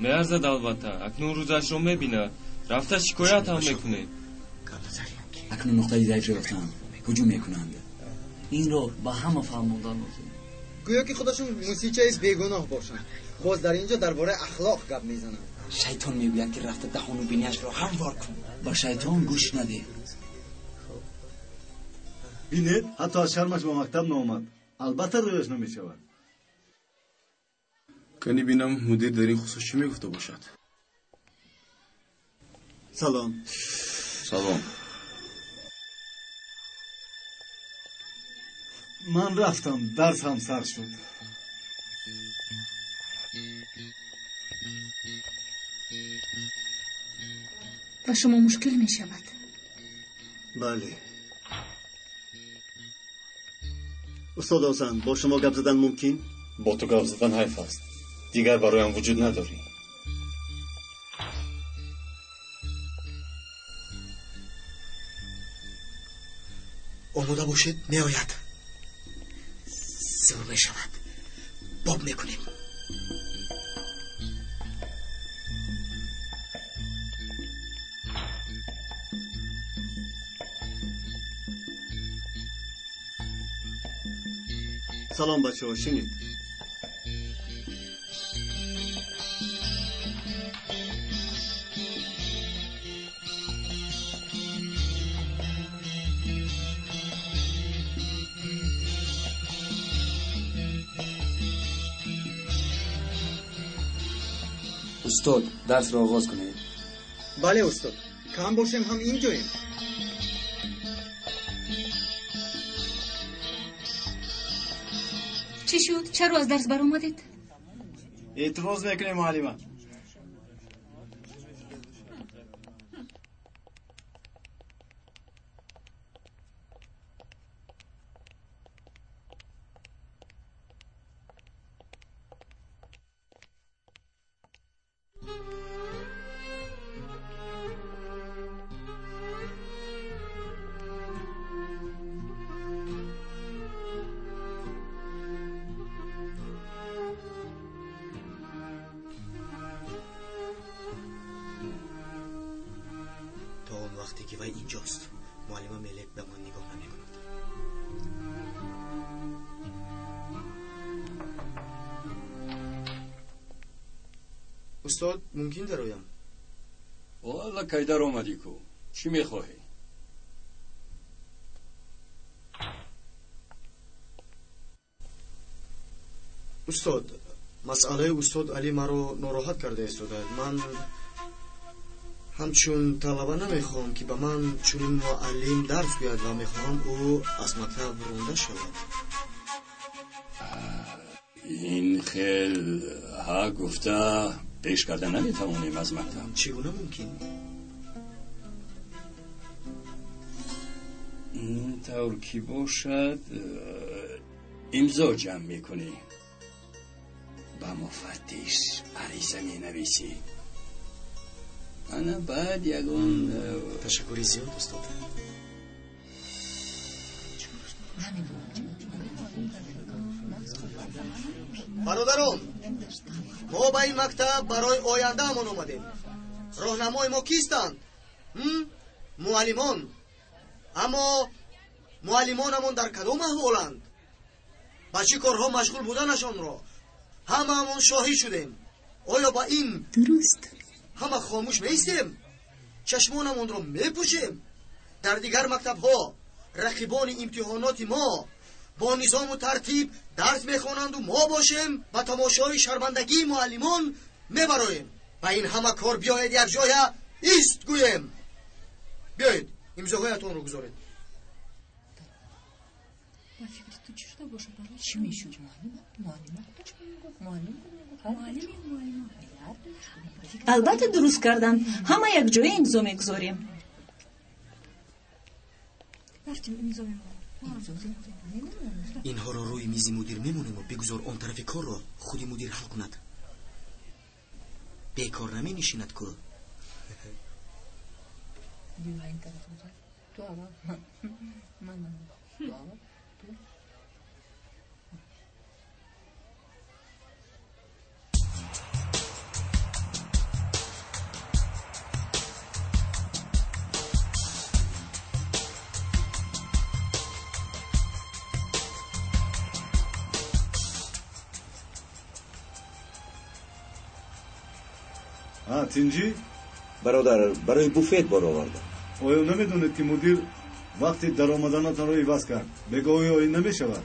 Меарзад албатта. Акнун рӯзашро мебинад. Рафта шикоят ҳам мекунем. Акнун нуқтаи заифро ёфтаанд, ҳуҷум мекунанд. Инро ба ҳама фаҳмондан лозим. Гӯё ки худашон мусичаи бегуноҳ бошанд. Боз дар ин ҷо дар бораи ахлоқ гап мезананд. Шайтон мегӯяд ки рафта даҳону биниашро ҳамвор кун. Ба шайтон гӯш надеҳ. Бинед, ҳатто аз шармаш ба мактаб наомад. Албатта рӯяш намешавад. Кани бинам мудир дар ин хусус чӣ мегуфта бошад. Салом. Салом. Ман рафтам, дарс ҳам сар шуд. Ба шумо мушкил мешавад. Бале. Устод Озан, бо шумо гап задан мумкин? Бо ту гап задан ҳайф аст. Дигар бароям вуҷуд надорӣ. Омода бошед, меояд. Зур мешавад. Боб мекунем. Салом, бачаҳо, шинед. Устод, дарсро оғоз кунед. Бале, устод. Кам бошем ҳам инҷоем. Чӣ шуд? Чаро аз дарс баромадед? Эътироз мекунем, муаллима. Вақте ки вай инҷост, муаллима Мелек ба ман нигоҳ намекунад. Устод, мумкин дароям? О, аллакай даромадӣ ку. Чӣ мехоҳӣ? Устод, масъалаи устод Али маро нороҳат карда истодааст. Ман ҳамчун талаба намехоҳам, ки ба ман чунин муаллим дарс гӯяд ва мехоҳам ӯ аз мактаб ронда шавад. Ин хел ҳа гуфта пеш карда наметавонем аз мактаб. Чӣ гуна мумкин? Ин тавр ки бошад, имзо ҷамъ мекунӣ, ба муфаттиш ариза менависӣ. Ана баъд ягон Ташаккури зиёд, устод. Бародарон, мо ба ин мактаб барои ояндаамон омадем. Роҳнамои мо кистанд? Муаллимон. Аммо муаллимонамон дар кадом аҳволанд? Ба чӣ корҳо машғул буданашонро ҳамаамон шоҳид шудем. Оё ба ин дуруст ҳама хомӯш меистем? Чашмонамонро мепӯшем? Дар дигар мактабҳо рақибони имтиҳоноти мо бо низому тартиб дарс мехонанду мо бошем ба тамошои шармандагии муаллимон мебароем. Ба ин ҳама кор биёед якҷоя ист гӯем. Биёед имзоҳоятонро гузоред. Албатта дуруст карданд. Ҳама якҷоя имзо мегузорем. Инҳоро рӯи мизи мудир мемонему бигузор он тарафи корро худи мудир ҳал кунад. Бекор наменишинад ку. Тинҷӣ? Бародар, барои буфет бор овардам. Оё намедонед, ки мудир вақти даромаданатонро иваз кард? Бегоҳӣ оин намешавад.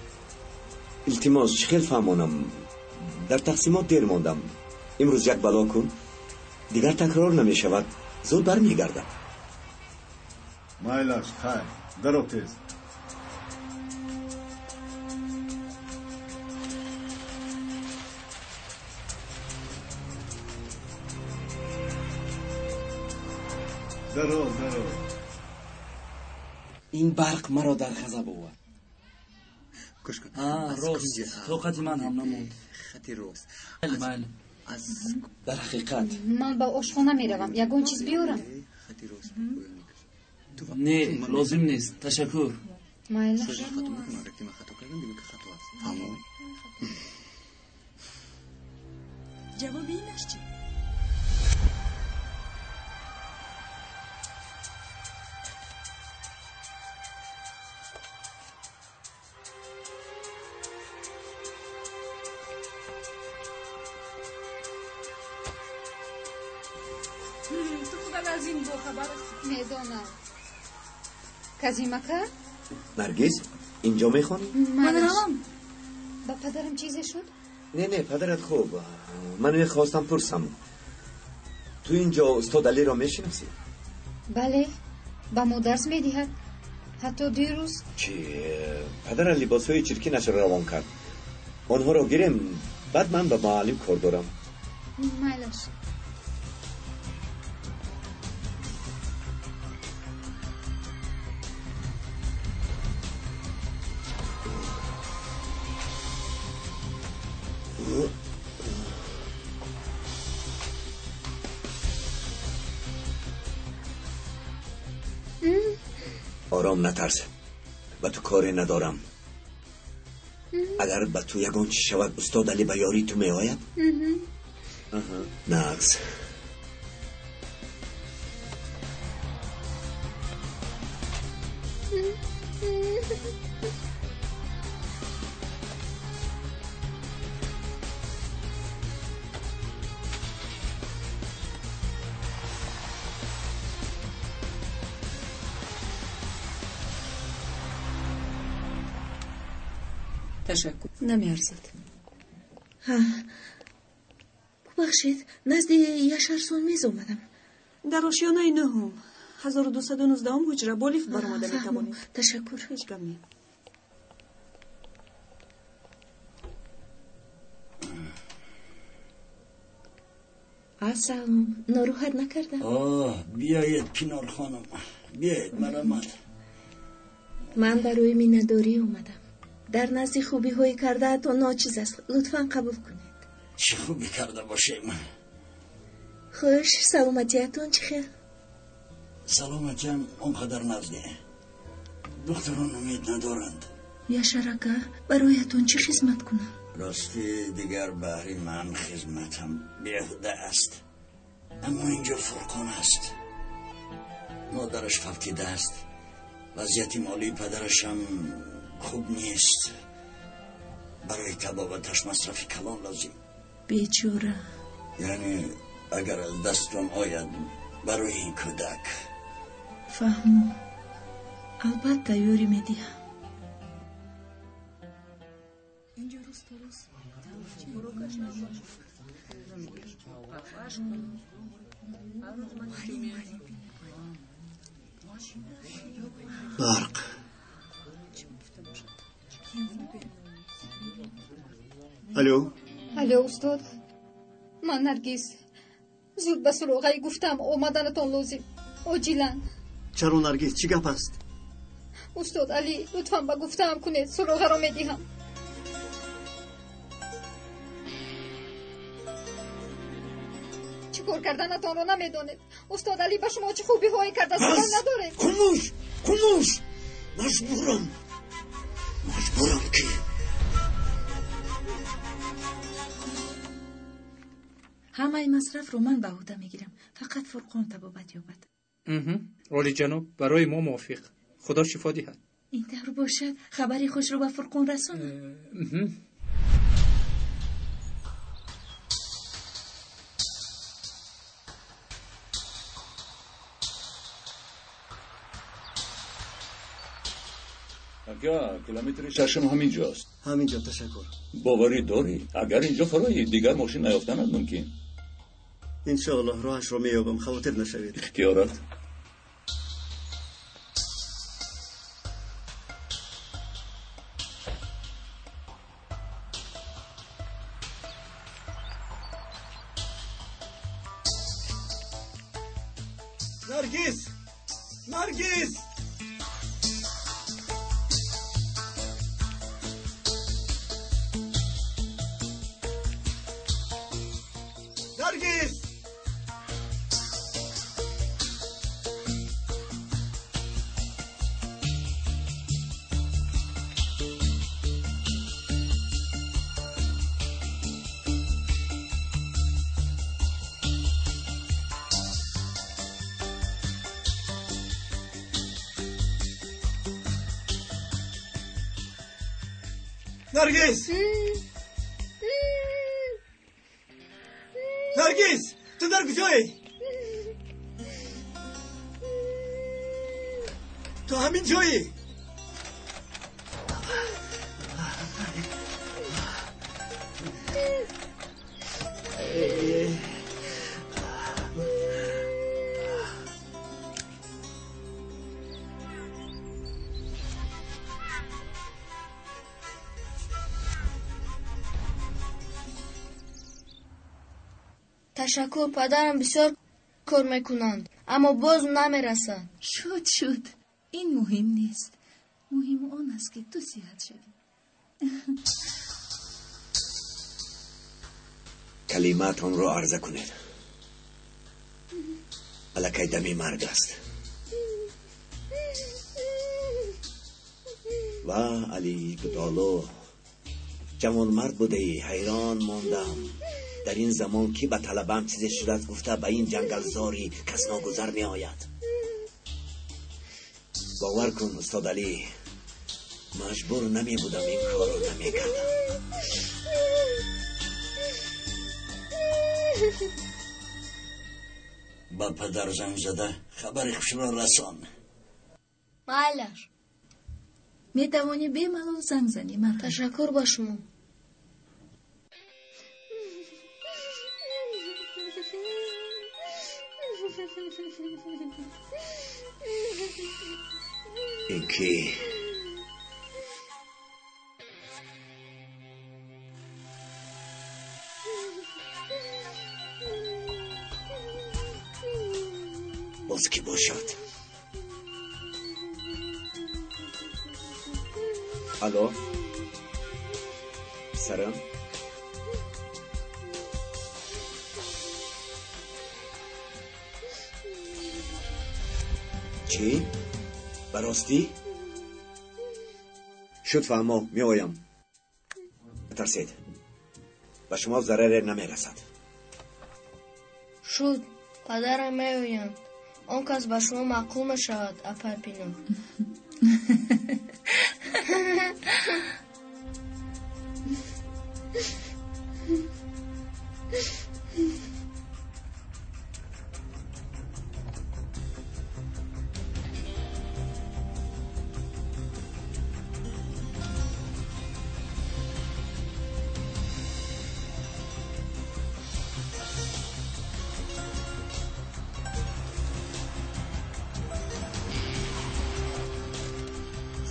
Илтимос, чӣ хел фаҳмонам? Дар тақсимот дер мондам. Имрӯз як бало кун, дигар такрор намешавад. Зуд бармегардам. Майлаш, хайр, даро тез. Даро, даро. Ин барқ маро дар ғазаб овард. Рост, тоқати ман ҳам намонд. Хати рост. Бале. Дар ҳақиқат. Ман ба ошхона меравам. Ягон чиз биёрам? Не, лозим нест. Ташаккур. Майла. Ҷавоби инаш чӣ? Медонам. Казимака? Наргиз, инҷо мехонӣ? Ман равам. Ба падарам чизе шуд? Не, не, падарат хуб. Ман мехостам пурсам. Ту инҷо устод Алиро мешиносӣ? Бале, ба мо дарс медиҳад. Ҳатто дирӯз. Чӣ? Падарат либосҳои чиркинашро равон кард. Онҳоро гирем, баъд ман ба муаллим кор дорам. Майлаш. Ором, натарс. Ба ту коре надорам. Агар ба ту ягон чиз шавад, устод Али ба ёрии ту меояд? Нағз. Ташаккур. Намеарзад. Бубахшед, назди Яшарсон мез омадам. Дар ошёнаи нӯҳум, 1219 ҳуҷра бо лифт баромада метавонед. Ташаккур. Ҳеҷ гап не. Ассалом, нороҳат накардам? Оҳ, биёед, Пинор хонум, биёед, марамат. Ман барои миннатдорӣ омадам. Дар назди хубиҳои кардаатон ночиз аст. Лутфан қабул кунед. Чӣ хубӣ карда бошем? Хуш, саломатиятон чӣ хел? Саломатиям он қадар нағз не. Духтурон умед надоранд. Яшар ака, бароятон чӣ хизмат кунам? Рости дигар баҳри ман хизматам беҳуда аст. Аммо инҷо Фурқон аст. Модараш фавтидааст. Вазъияти молии падарашам хуб нест. Барои табобаташ масрафи калон лозим. Бечора. Яъне агар аз дастон ояд барои ин кӯдак. Фаҳмо. Албатта ёрӣ медиҳам. Барқ. Алло. Алло, устод. Ман Наргиз. Зуд ба суроғаи гуфтам омаданатон лозим. Оҷилан. Чаро Наргиз, чӣ гап аст? Устод Али, лутфан ба гуфтаам кунед, суроғаро медиҳам. Чӣ кор карданатонро намедонед. Устод Али ба шумо чӣ хубиҳое карда сухан надоред. Хомӯш, хомӯш. Маҷбурам. Маҷбурам ки ҳамаи масрафро ман ба ӯҳда мегирам. Фақат Фурқон табобат ёбад. Олиҷаноб, барои мо мувофиқ. Худо шифо диҳад. Ин тавр бошад, хабари хушро ба Фурқон расонам. Ака, километри шашум ҳамин ҷост. Ҳамин ҷо, ташаккур. Боварӣ дорӣ, агар инҷо фарои дигар мошин наёфтанад мумкин. Иншоаллоҳ роҳашро меёбам, хавотир нашавед. Ихтиёрат. Наргиз! Наргиз! Наргиз! Наргиз! Наргиз! Ту дар куҷоӣ? Ту ҳамин ҷоӣ? Ташаккур, падарам бисёр кор мекунанд, аммо боз намерасанд. Шуд, шуд. Ин муҳим нест. Муҳим он аст, ки ту сиҳат шавӣ. Калимаатонро арза кунед. Аллакай дами марг аст. Ва Али Гудолу, ҷавонмард будаӣ, ҳайрон мондам. Дар ин замон ки ба талабам чизе шудааст гуфта ба ин ҷангалзори кас ногузар меояд. Бовар кун, устод Алӣ, маҷбур намебудам ин корро намекардам. Ба падар занг зада хабари хушро расон. Майлаш. Метавонӣ бемалол занг занӣ, марҳамат. Ташаккур ба шумо. Ин ки боз кӣ бошад? Алло, писарам? Чӣ? Ба ростӣ? Шуд фаҳмо, меоям. Натарсед, ба шумо зараре намерасад. Шуд, падарам меоянд. Он кас ба шумо маъқул мешавад, апай Пинор.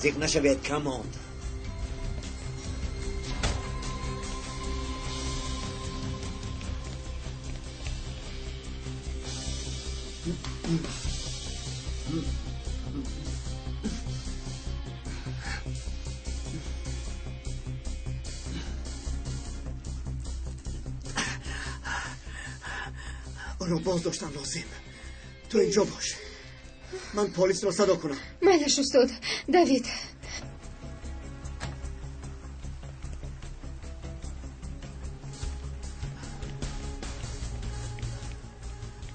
Зиқ нашавед, кам монд. Ӯро боз доштан лозим. Ту инҷо бош, ман полисро садо кунам. Майлаш, устод Давид.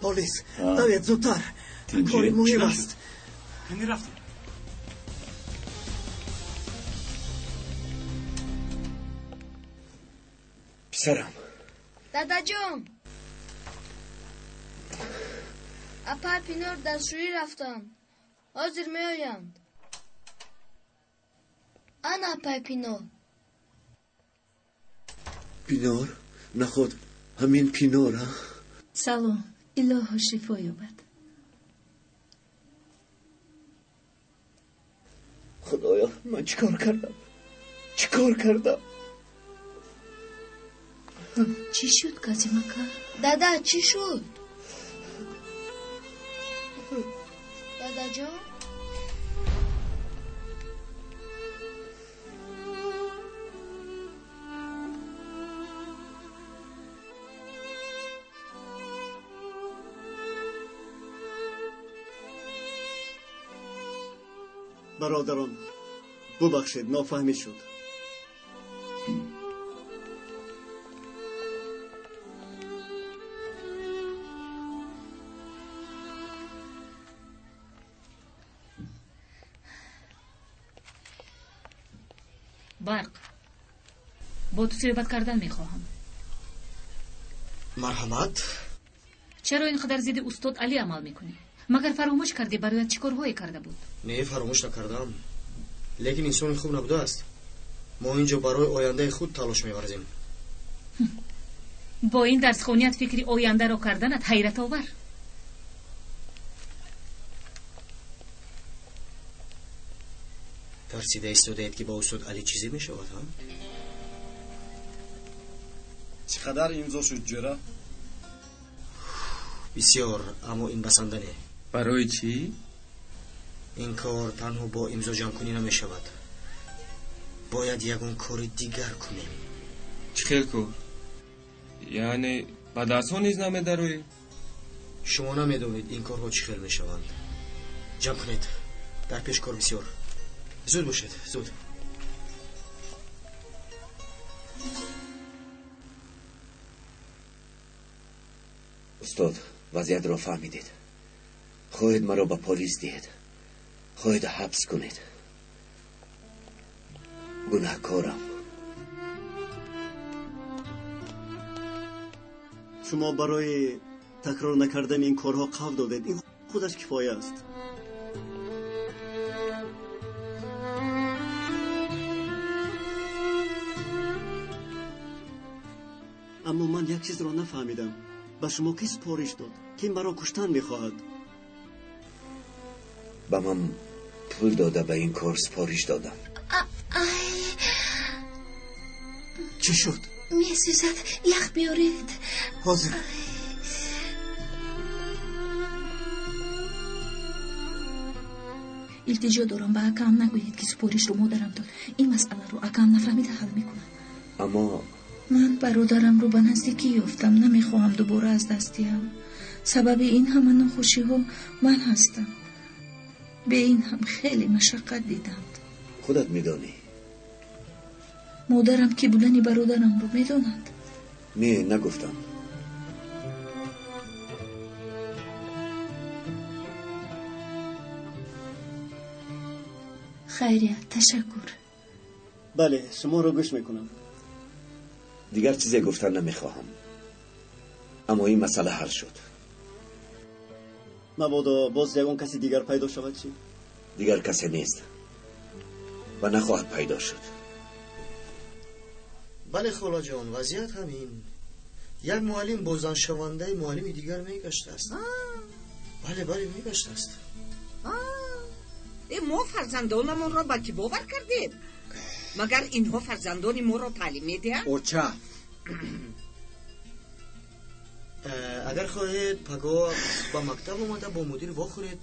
Полис, давид, зудтар, кори муҳим аст. Кани рафтем. Писарам. Дадаҷон, апай Пинор дастшӯӣ рафтанд, ҳозир меоянд. Ана апай Пинор. Пинор? Наход ҳамин Пинор, а? Салом, илоҳо шифо ёбад. Худоё, ман чӣ кор кардам? Чӣ кор кардам? Чӣ шуд, Казимака? Дада, чӣ шуд? Дадаҷон? Бародарон, бубахшед, нофаҳмӣ шуд. Барқ, бо ту суҳбат кардан мехоҳам. Марҳамат. Чаро ин қадар зидди устод Алӣ амал мекунӣ? Магар фаромӯш кардӣ барояд чӣ корҳое карда буд? Не, фаромӯш накардам, лекин инсони хуб набудааст. Мо инҷо барои ояндаи худ талош меварзем. Бо ин дарсхоният фикри ояндаро карданат ҳайратовар. Тарсида истодаед, ки ба устод Алӣ чизе мешавад, ҳа? Чӣ қадар имзо шуд, ҷӯра? Бисёр, аммо ин басанда не. Барои чӣ? Ин кор танҳо бо имзо ҷамъкунӣ намешавад. Бояд ягон кори дигар кунем. Чӣ хел кор? Яъне ба дарсҳо низ намедароӣ? Шумо намедонед ин корҳо чӣ хел мешаванд. Ҷамъ кунед, дар пеш кор бисёр. Зуд бошед, зуд. Устод, вазъиятро фаҳмидед. Хоҳед маро ба полис диҳед, хоҳед ҳабс кунед. Гунаҳкорам. Шумо барои такрор накардани ин корҳо қавл додед. Ин худаш кифоя аст. Аммо ман як чизро нафаҳмидам. Ба шумо кӣ супориш дод? Кӣ маро куштан мехоҳад? Ба ман пул дода ба ин кор супориш додам. Чӣ шуд? Месӯзад, ях биёред. Ҳозир. Илтиҷо дорам, ба акаам нагӯед, ки супоришро модарам дод. Ин масъаларо акаам нафаҳмида ҳал мекунад. Аммо ман бародарамро ба наздикӣ ёфтам, намехоҳам дубора аз даст диҳам. Сабаби ин ҳама нохушиҳо ман ҳастам. Бе ин ҳам хеле машаққат диданд. Худат медонӣ, Модарам ки будани бародарамро медонад? Не, нагуфтам. Хайрият, ташаккур. Бале, шуморо гӯш мекунам. Дигар чизе гуфтан намехоҳам, аммо ин масъала ҳал шуд. Мабодо боз ягон каси дигар пайдо шавад чӣ? Дигар касе нест ва нахоҳад пайдо шуд. Бале, холаҷон, вазъият ҳамин. Як муаллим бо заншавандаи муаллими дигар мегаштааст. Бале, бале, мегаштааст. Мо фарзандонамонро ба кӣ бовар кардем? Магар инҳо фарзандони моро таълим медиҳанд? Оча, агар хоҳед, пагоҳ ба мактаб омада бо мудир вохӯред.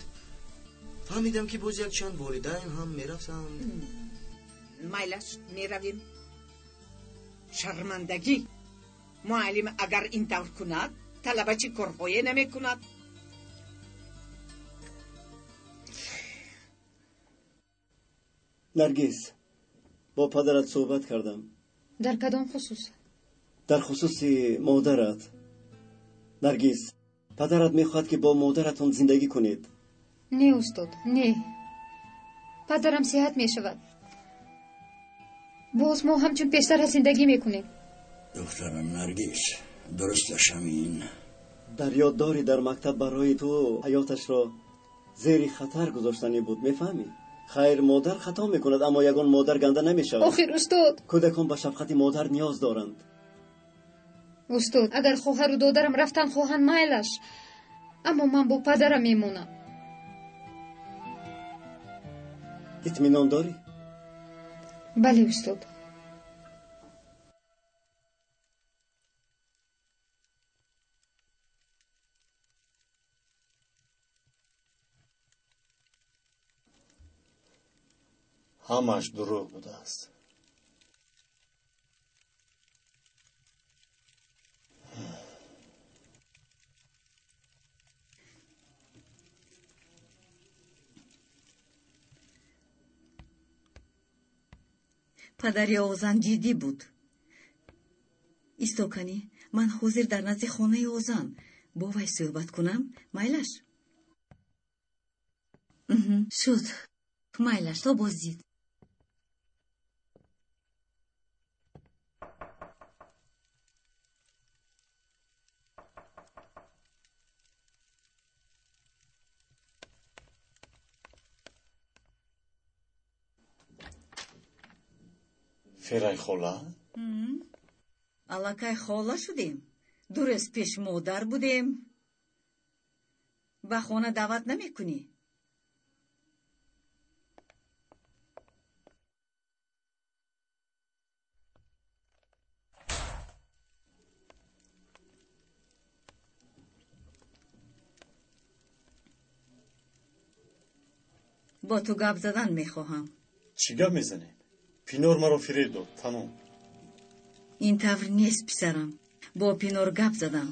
Фаҳмидам, ки боз якчанд волидайн ҳам мерафтанд. Майлаш, меравем. Шармандагӣ! Муаллим агар ин тавр кунад, талаба чӣ корҳое намекунад? Наргиз, бо падарат суҳбат кардам. Дар кадом хусус? Дар хусуси модарат. Наргиз, падарат мехоҳад, ки бо модаратон зиндагӣ кунед. Не, устод, не. Падарам сиҳат мешавад. Боз мо ҳамчун пештара зиндагӣ мекунем. Духтарам Наргиз, дурусташ ҳамин. Дар ёд дорӣ, дар мактаб барои ту ҳаёташро зери хатар гузоштанӣ буд, мефаҳмӣ? Хайр, модар хато мекунад, аммо ягон модар ганда намешавад. Охир, устод, кӯдакон ба шафқати модар ниёз доранд. Устод, агар хоҳару додарам рафтан хоҳанд, майлаш, аммо ман бо падарам мемонам. Итминон дорӣ? Бале, устод. Ҳамаш дурӯғ будааст. Падари Озан ҷиддӣ буд. Истоканӣ, ман ҳозир дар назди хонаи Озан бо вай суҳбат кунам, майлаш? Шуд, майлаш, то боздид. Ферай хола? Аллакай хола шудем. Ду рӯз пеш модар будем. Ба хона даъват намекунӣ? Бо ту гап задан мехоҳам. Чӣ гап мезанем? Пинор маро фиреб дод, тамом. Ин тавр нест, писарам. Бо Пинор гап задам.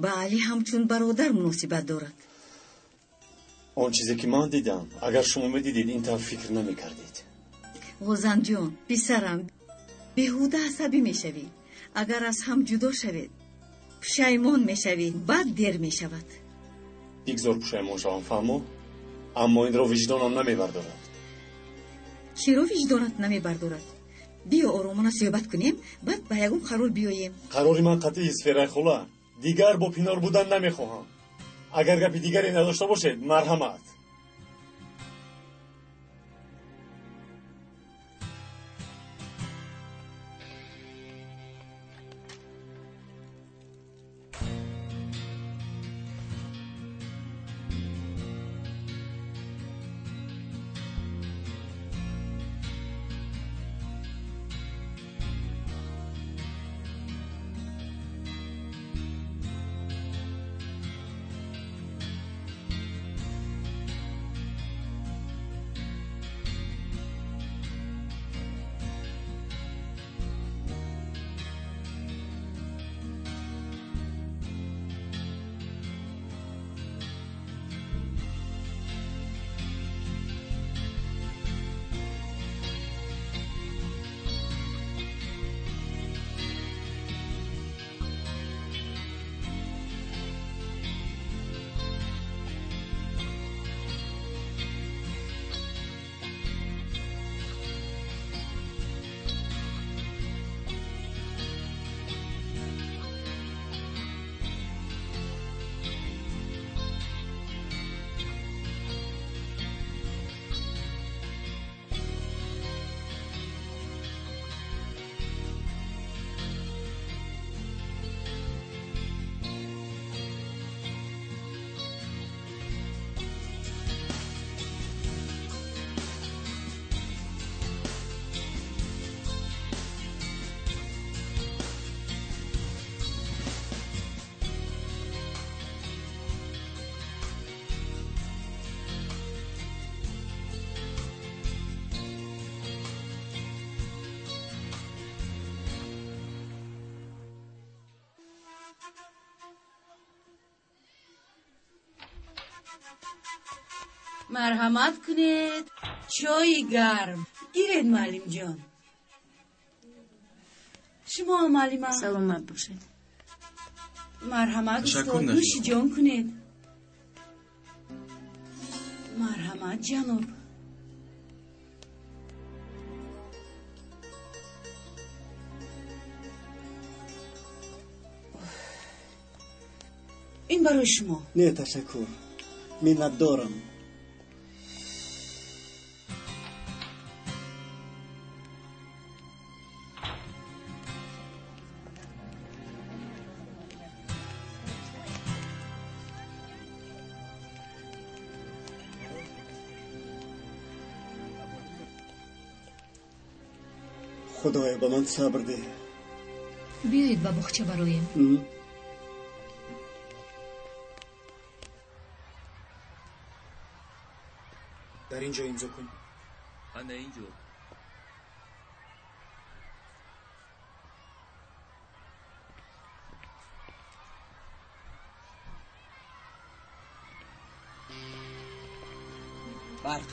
Ба Алӣ ҳамчун бародар муносибат дорад. Он чизе ки ман дидам, агар шумо медидед, ин тавр фикр намекардед. Ғозанҷон, писарам, беҳуда асабӣ мешавӣ. Агар аз ҳам ҷудо шавед, пушаймон мешавӣ, баъд дер мешавад. Бигзор пушаймон шавам, фаҳмо? Аммо инро виҷдонам намебардорад. Чиро виҷдонат намебардорад? Биё оромона суҳбат кунем, баъд ба ягон қарор биёем. Қарори ман қатъист, Ферай хола. Дигар бо Пинор будан намехоҳам. Агар гапи дигаре надошта бошед, марҳамат. Марҳамат кунед, чойи гарм гиред, муаллимҷон. Шумо муаллима. Саломат бошед. Марҳамат, устод, нӯши ҷон кунед. Марҳамат, ҷаноб. Ин барои шумо. Не, ташаккур, миннатдорам. Худоё, ба ман сабр деҳ. Биёед ба боғча бароем. Дар ин ҷо имзо кун. Ана ин ҷо. Барқ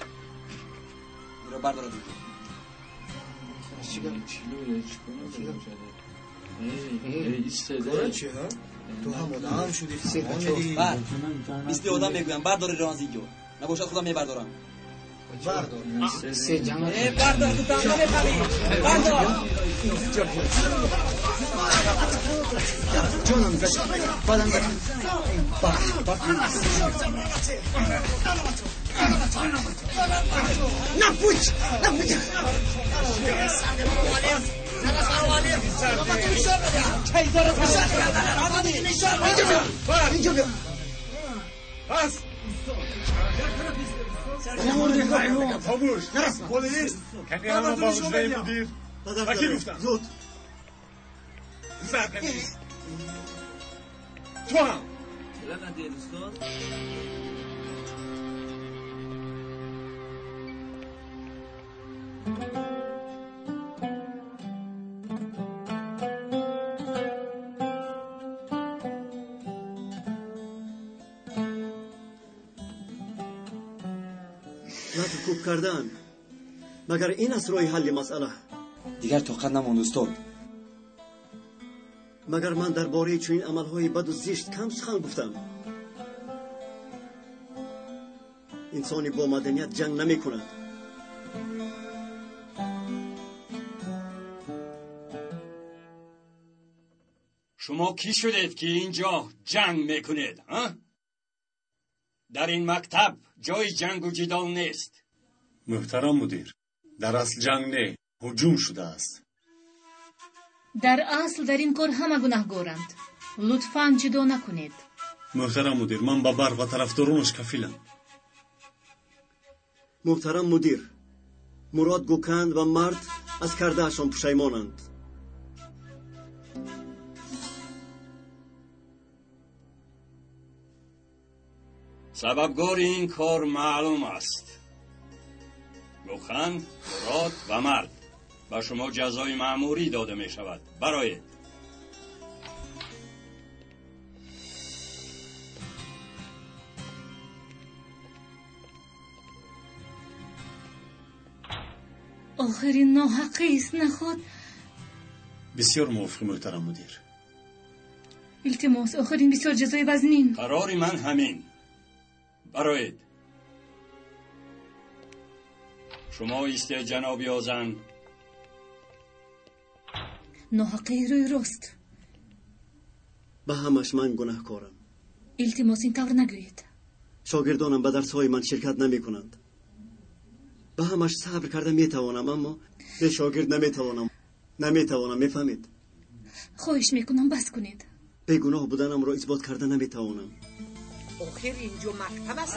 инро бардорад инҷо. Ту ҳам одам шудӣ. Мисли одам мегӯям, бардор аз инҷо. Набошад худам мебардорам. Бардор. Бардор, ту танҳо мепарӣ. Бардор. Ҷонам гашт. Бадан гашт. Напуч! Напуч! Инҷо бия. Бас! Хомӯш! Полис! Кани ҳама ба ҳуҷраи мудир. Ба кӣ гуфтам? Зуд! Зарб намедиҳӣ. Ту ҳам! Лату кӯб кардан магар ин аст роҳи ҳалли масъала? Дигар тоқат намонд, устод. Магар ман дар бораи чунин амалҳои баду зишт кам сухан гуфтам? Инсони бо маданият ҷанг намекунад. Шумо кӣ шудед, ки ин ҷо ҷанг мекунед, а? Дар ин мактаб ҷои ҷангу ҷидол нест. Муҳтарам мудир, дар асл ҷанг не, ҳуҷум шудааст. Дар асл дар ин кор ҳама гунаҳгоранд. Лутфан ҷудо накунед. Муҳтарам мудир, ман ба барқ ва тарафдоронаш кафилам. Муҳтарам мудир, Мурод Гӯканд ва мард аз кардаашон пушаймонанд. Сабабгори ин кор маълум аст. Гӯхан, Мурод ва мард ба шумо ҷазои маъмурӣ дода мешавад. Бароед. Охир ин ноҳақист, наход? Бисёр мувофиқи, муҳтарам мудир. Илтимос, охир ин бисёр ҷазои вазнин. Қарори ман ҳамин. Бароед. Шумо истед, ҷаноби Озан. Ноҳақии рӯи рост. Ба ҳамаш ман гунаҳкорам. Илтимос, ин тавр нагӯед. Шогирдонам ба дарсҳои ман ширкат намекунанд. Ба ҳамаш сабр карда метавонам, аммо бе шогирд наметавонам. Наметавонам, мефаҳмед? Хоҳиш мекунам, бас кунед. Бегуноҳ буданамро исбот карда наметавонам. Охир инҷо мактаб аст,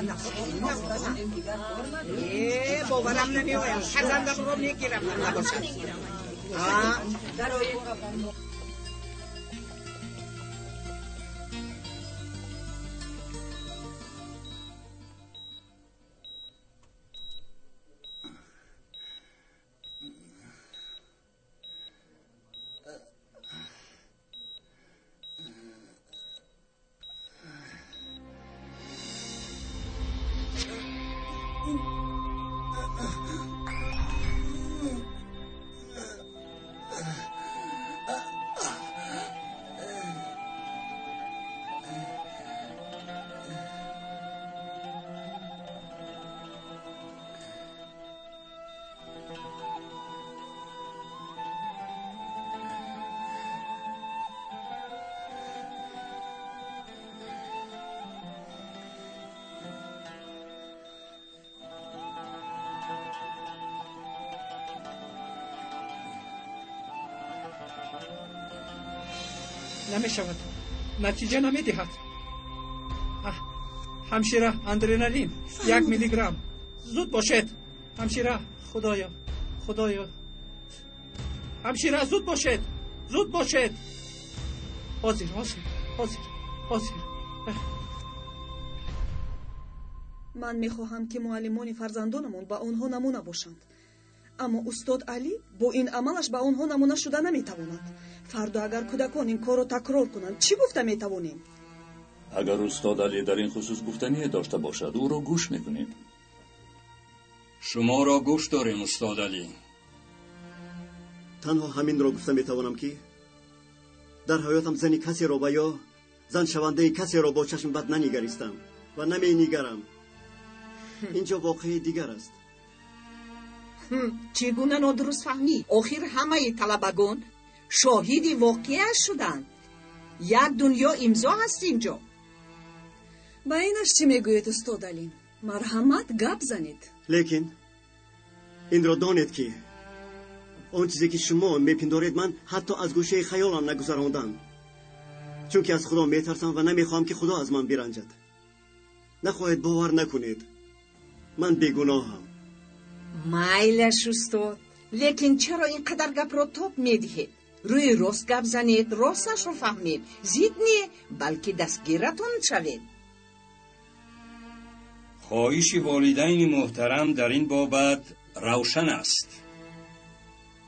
боварам намеояд. Фарзандамро мегирам, набошад. Намешавад, натиҷа намедиҳад. Ҳамшира, адреналин 1 миллиграмм. Зуд бошед ҳамшира. Худоё, худоё, ҳамшира, зуд бошед, зуд бошед. Ҳозир, ҳозир, ҳозир, ҳозир. Ман мехоҳам, ки муаллимони фарзандонамон ба онҳо намуна бошанд, аммо устод Алӣ бо ин амалаш ба онҳо намуна шуда наметавонад. Фардо агар кӯдакон ин корро такрор кунанд, чӣ гуфта метавонем? Агар устод Алӣ дар ин хусус гуфтание дошта бошад, ӯро гӯш мекунем. Шуморо гӯш дорем, устод Алӣ. Танҳо ҳаминро гуфта метавонам, ки дар ҳаётам зани касеро ва ё заншавандаи касеро бо чашм бад нанигаристам ва наменигарам. Инҷо воқеаи дигар аст. Чӣ гуна нодуруст фаҳмӣ? Охир ҳамаи талабагон шоҳиди воқеа шуданд. Як дунё имзо ҳаст инҷо. Ба инаш чӣ мегӯед, устод Алӣ? Марҳамат, гап занед. Лекин инро донед, ки он чизе ки шумо мепиндоред, ман ҳатто аз гӯшаи хаёлам нагузарондам, чунки аз худо метарсам ва намехоҳам, ки худо аз ман биранҷад. Нахоҳед бовар накунед, ман бегуноҳам. Майлаш, устод, лекин чаро ин қадар гапро тоб медиҳед? Рӯи рост гап занед, росташро фаҳмед, зид не, балки дастгиратон шавед. Хоҳиши волидайни муҳтарам дар ин бобат равшан аст.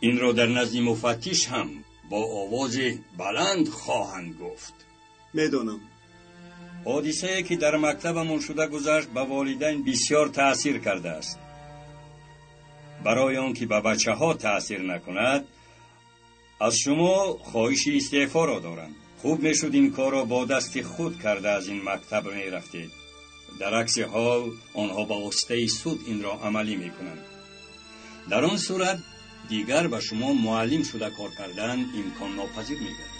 Инро дар назди муфаттиш ҳам бо овози баланд хоҳанд гуфт. Медонам. Ҳодисае ки дар мактабамон шуда гузашт, ба волидайн бисёр таъсир кардааст. Барои он ки ба бачаҳо таъсир накунад, аз шумо хоҳиши истеъфоро доранд. Хуб мешуд ин корро бо дасти худ карда аз ин мактаб мерафтед. Дар акси ҳол онҳо ба воситаи суд инро амалӣ мекунанд. Дар он сурат дигар ба шумо муаллим шуда кор кардан имконнопазир мегардад.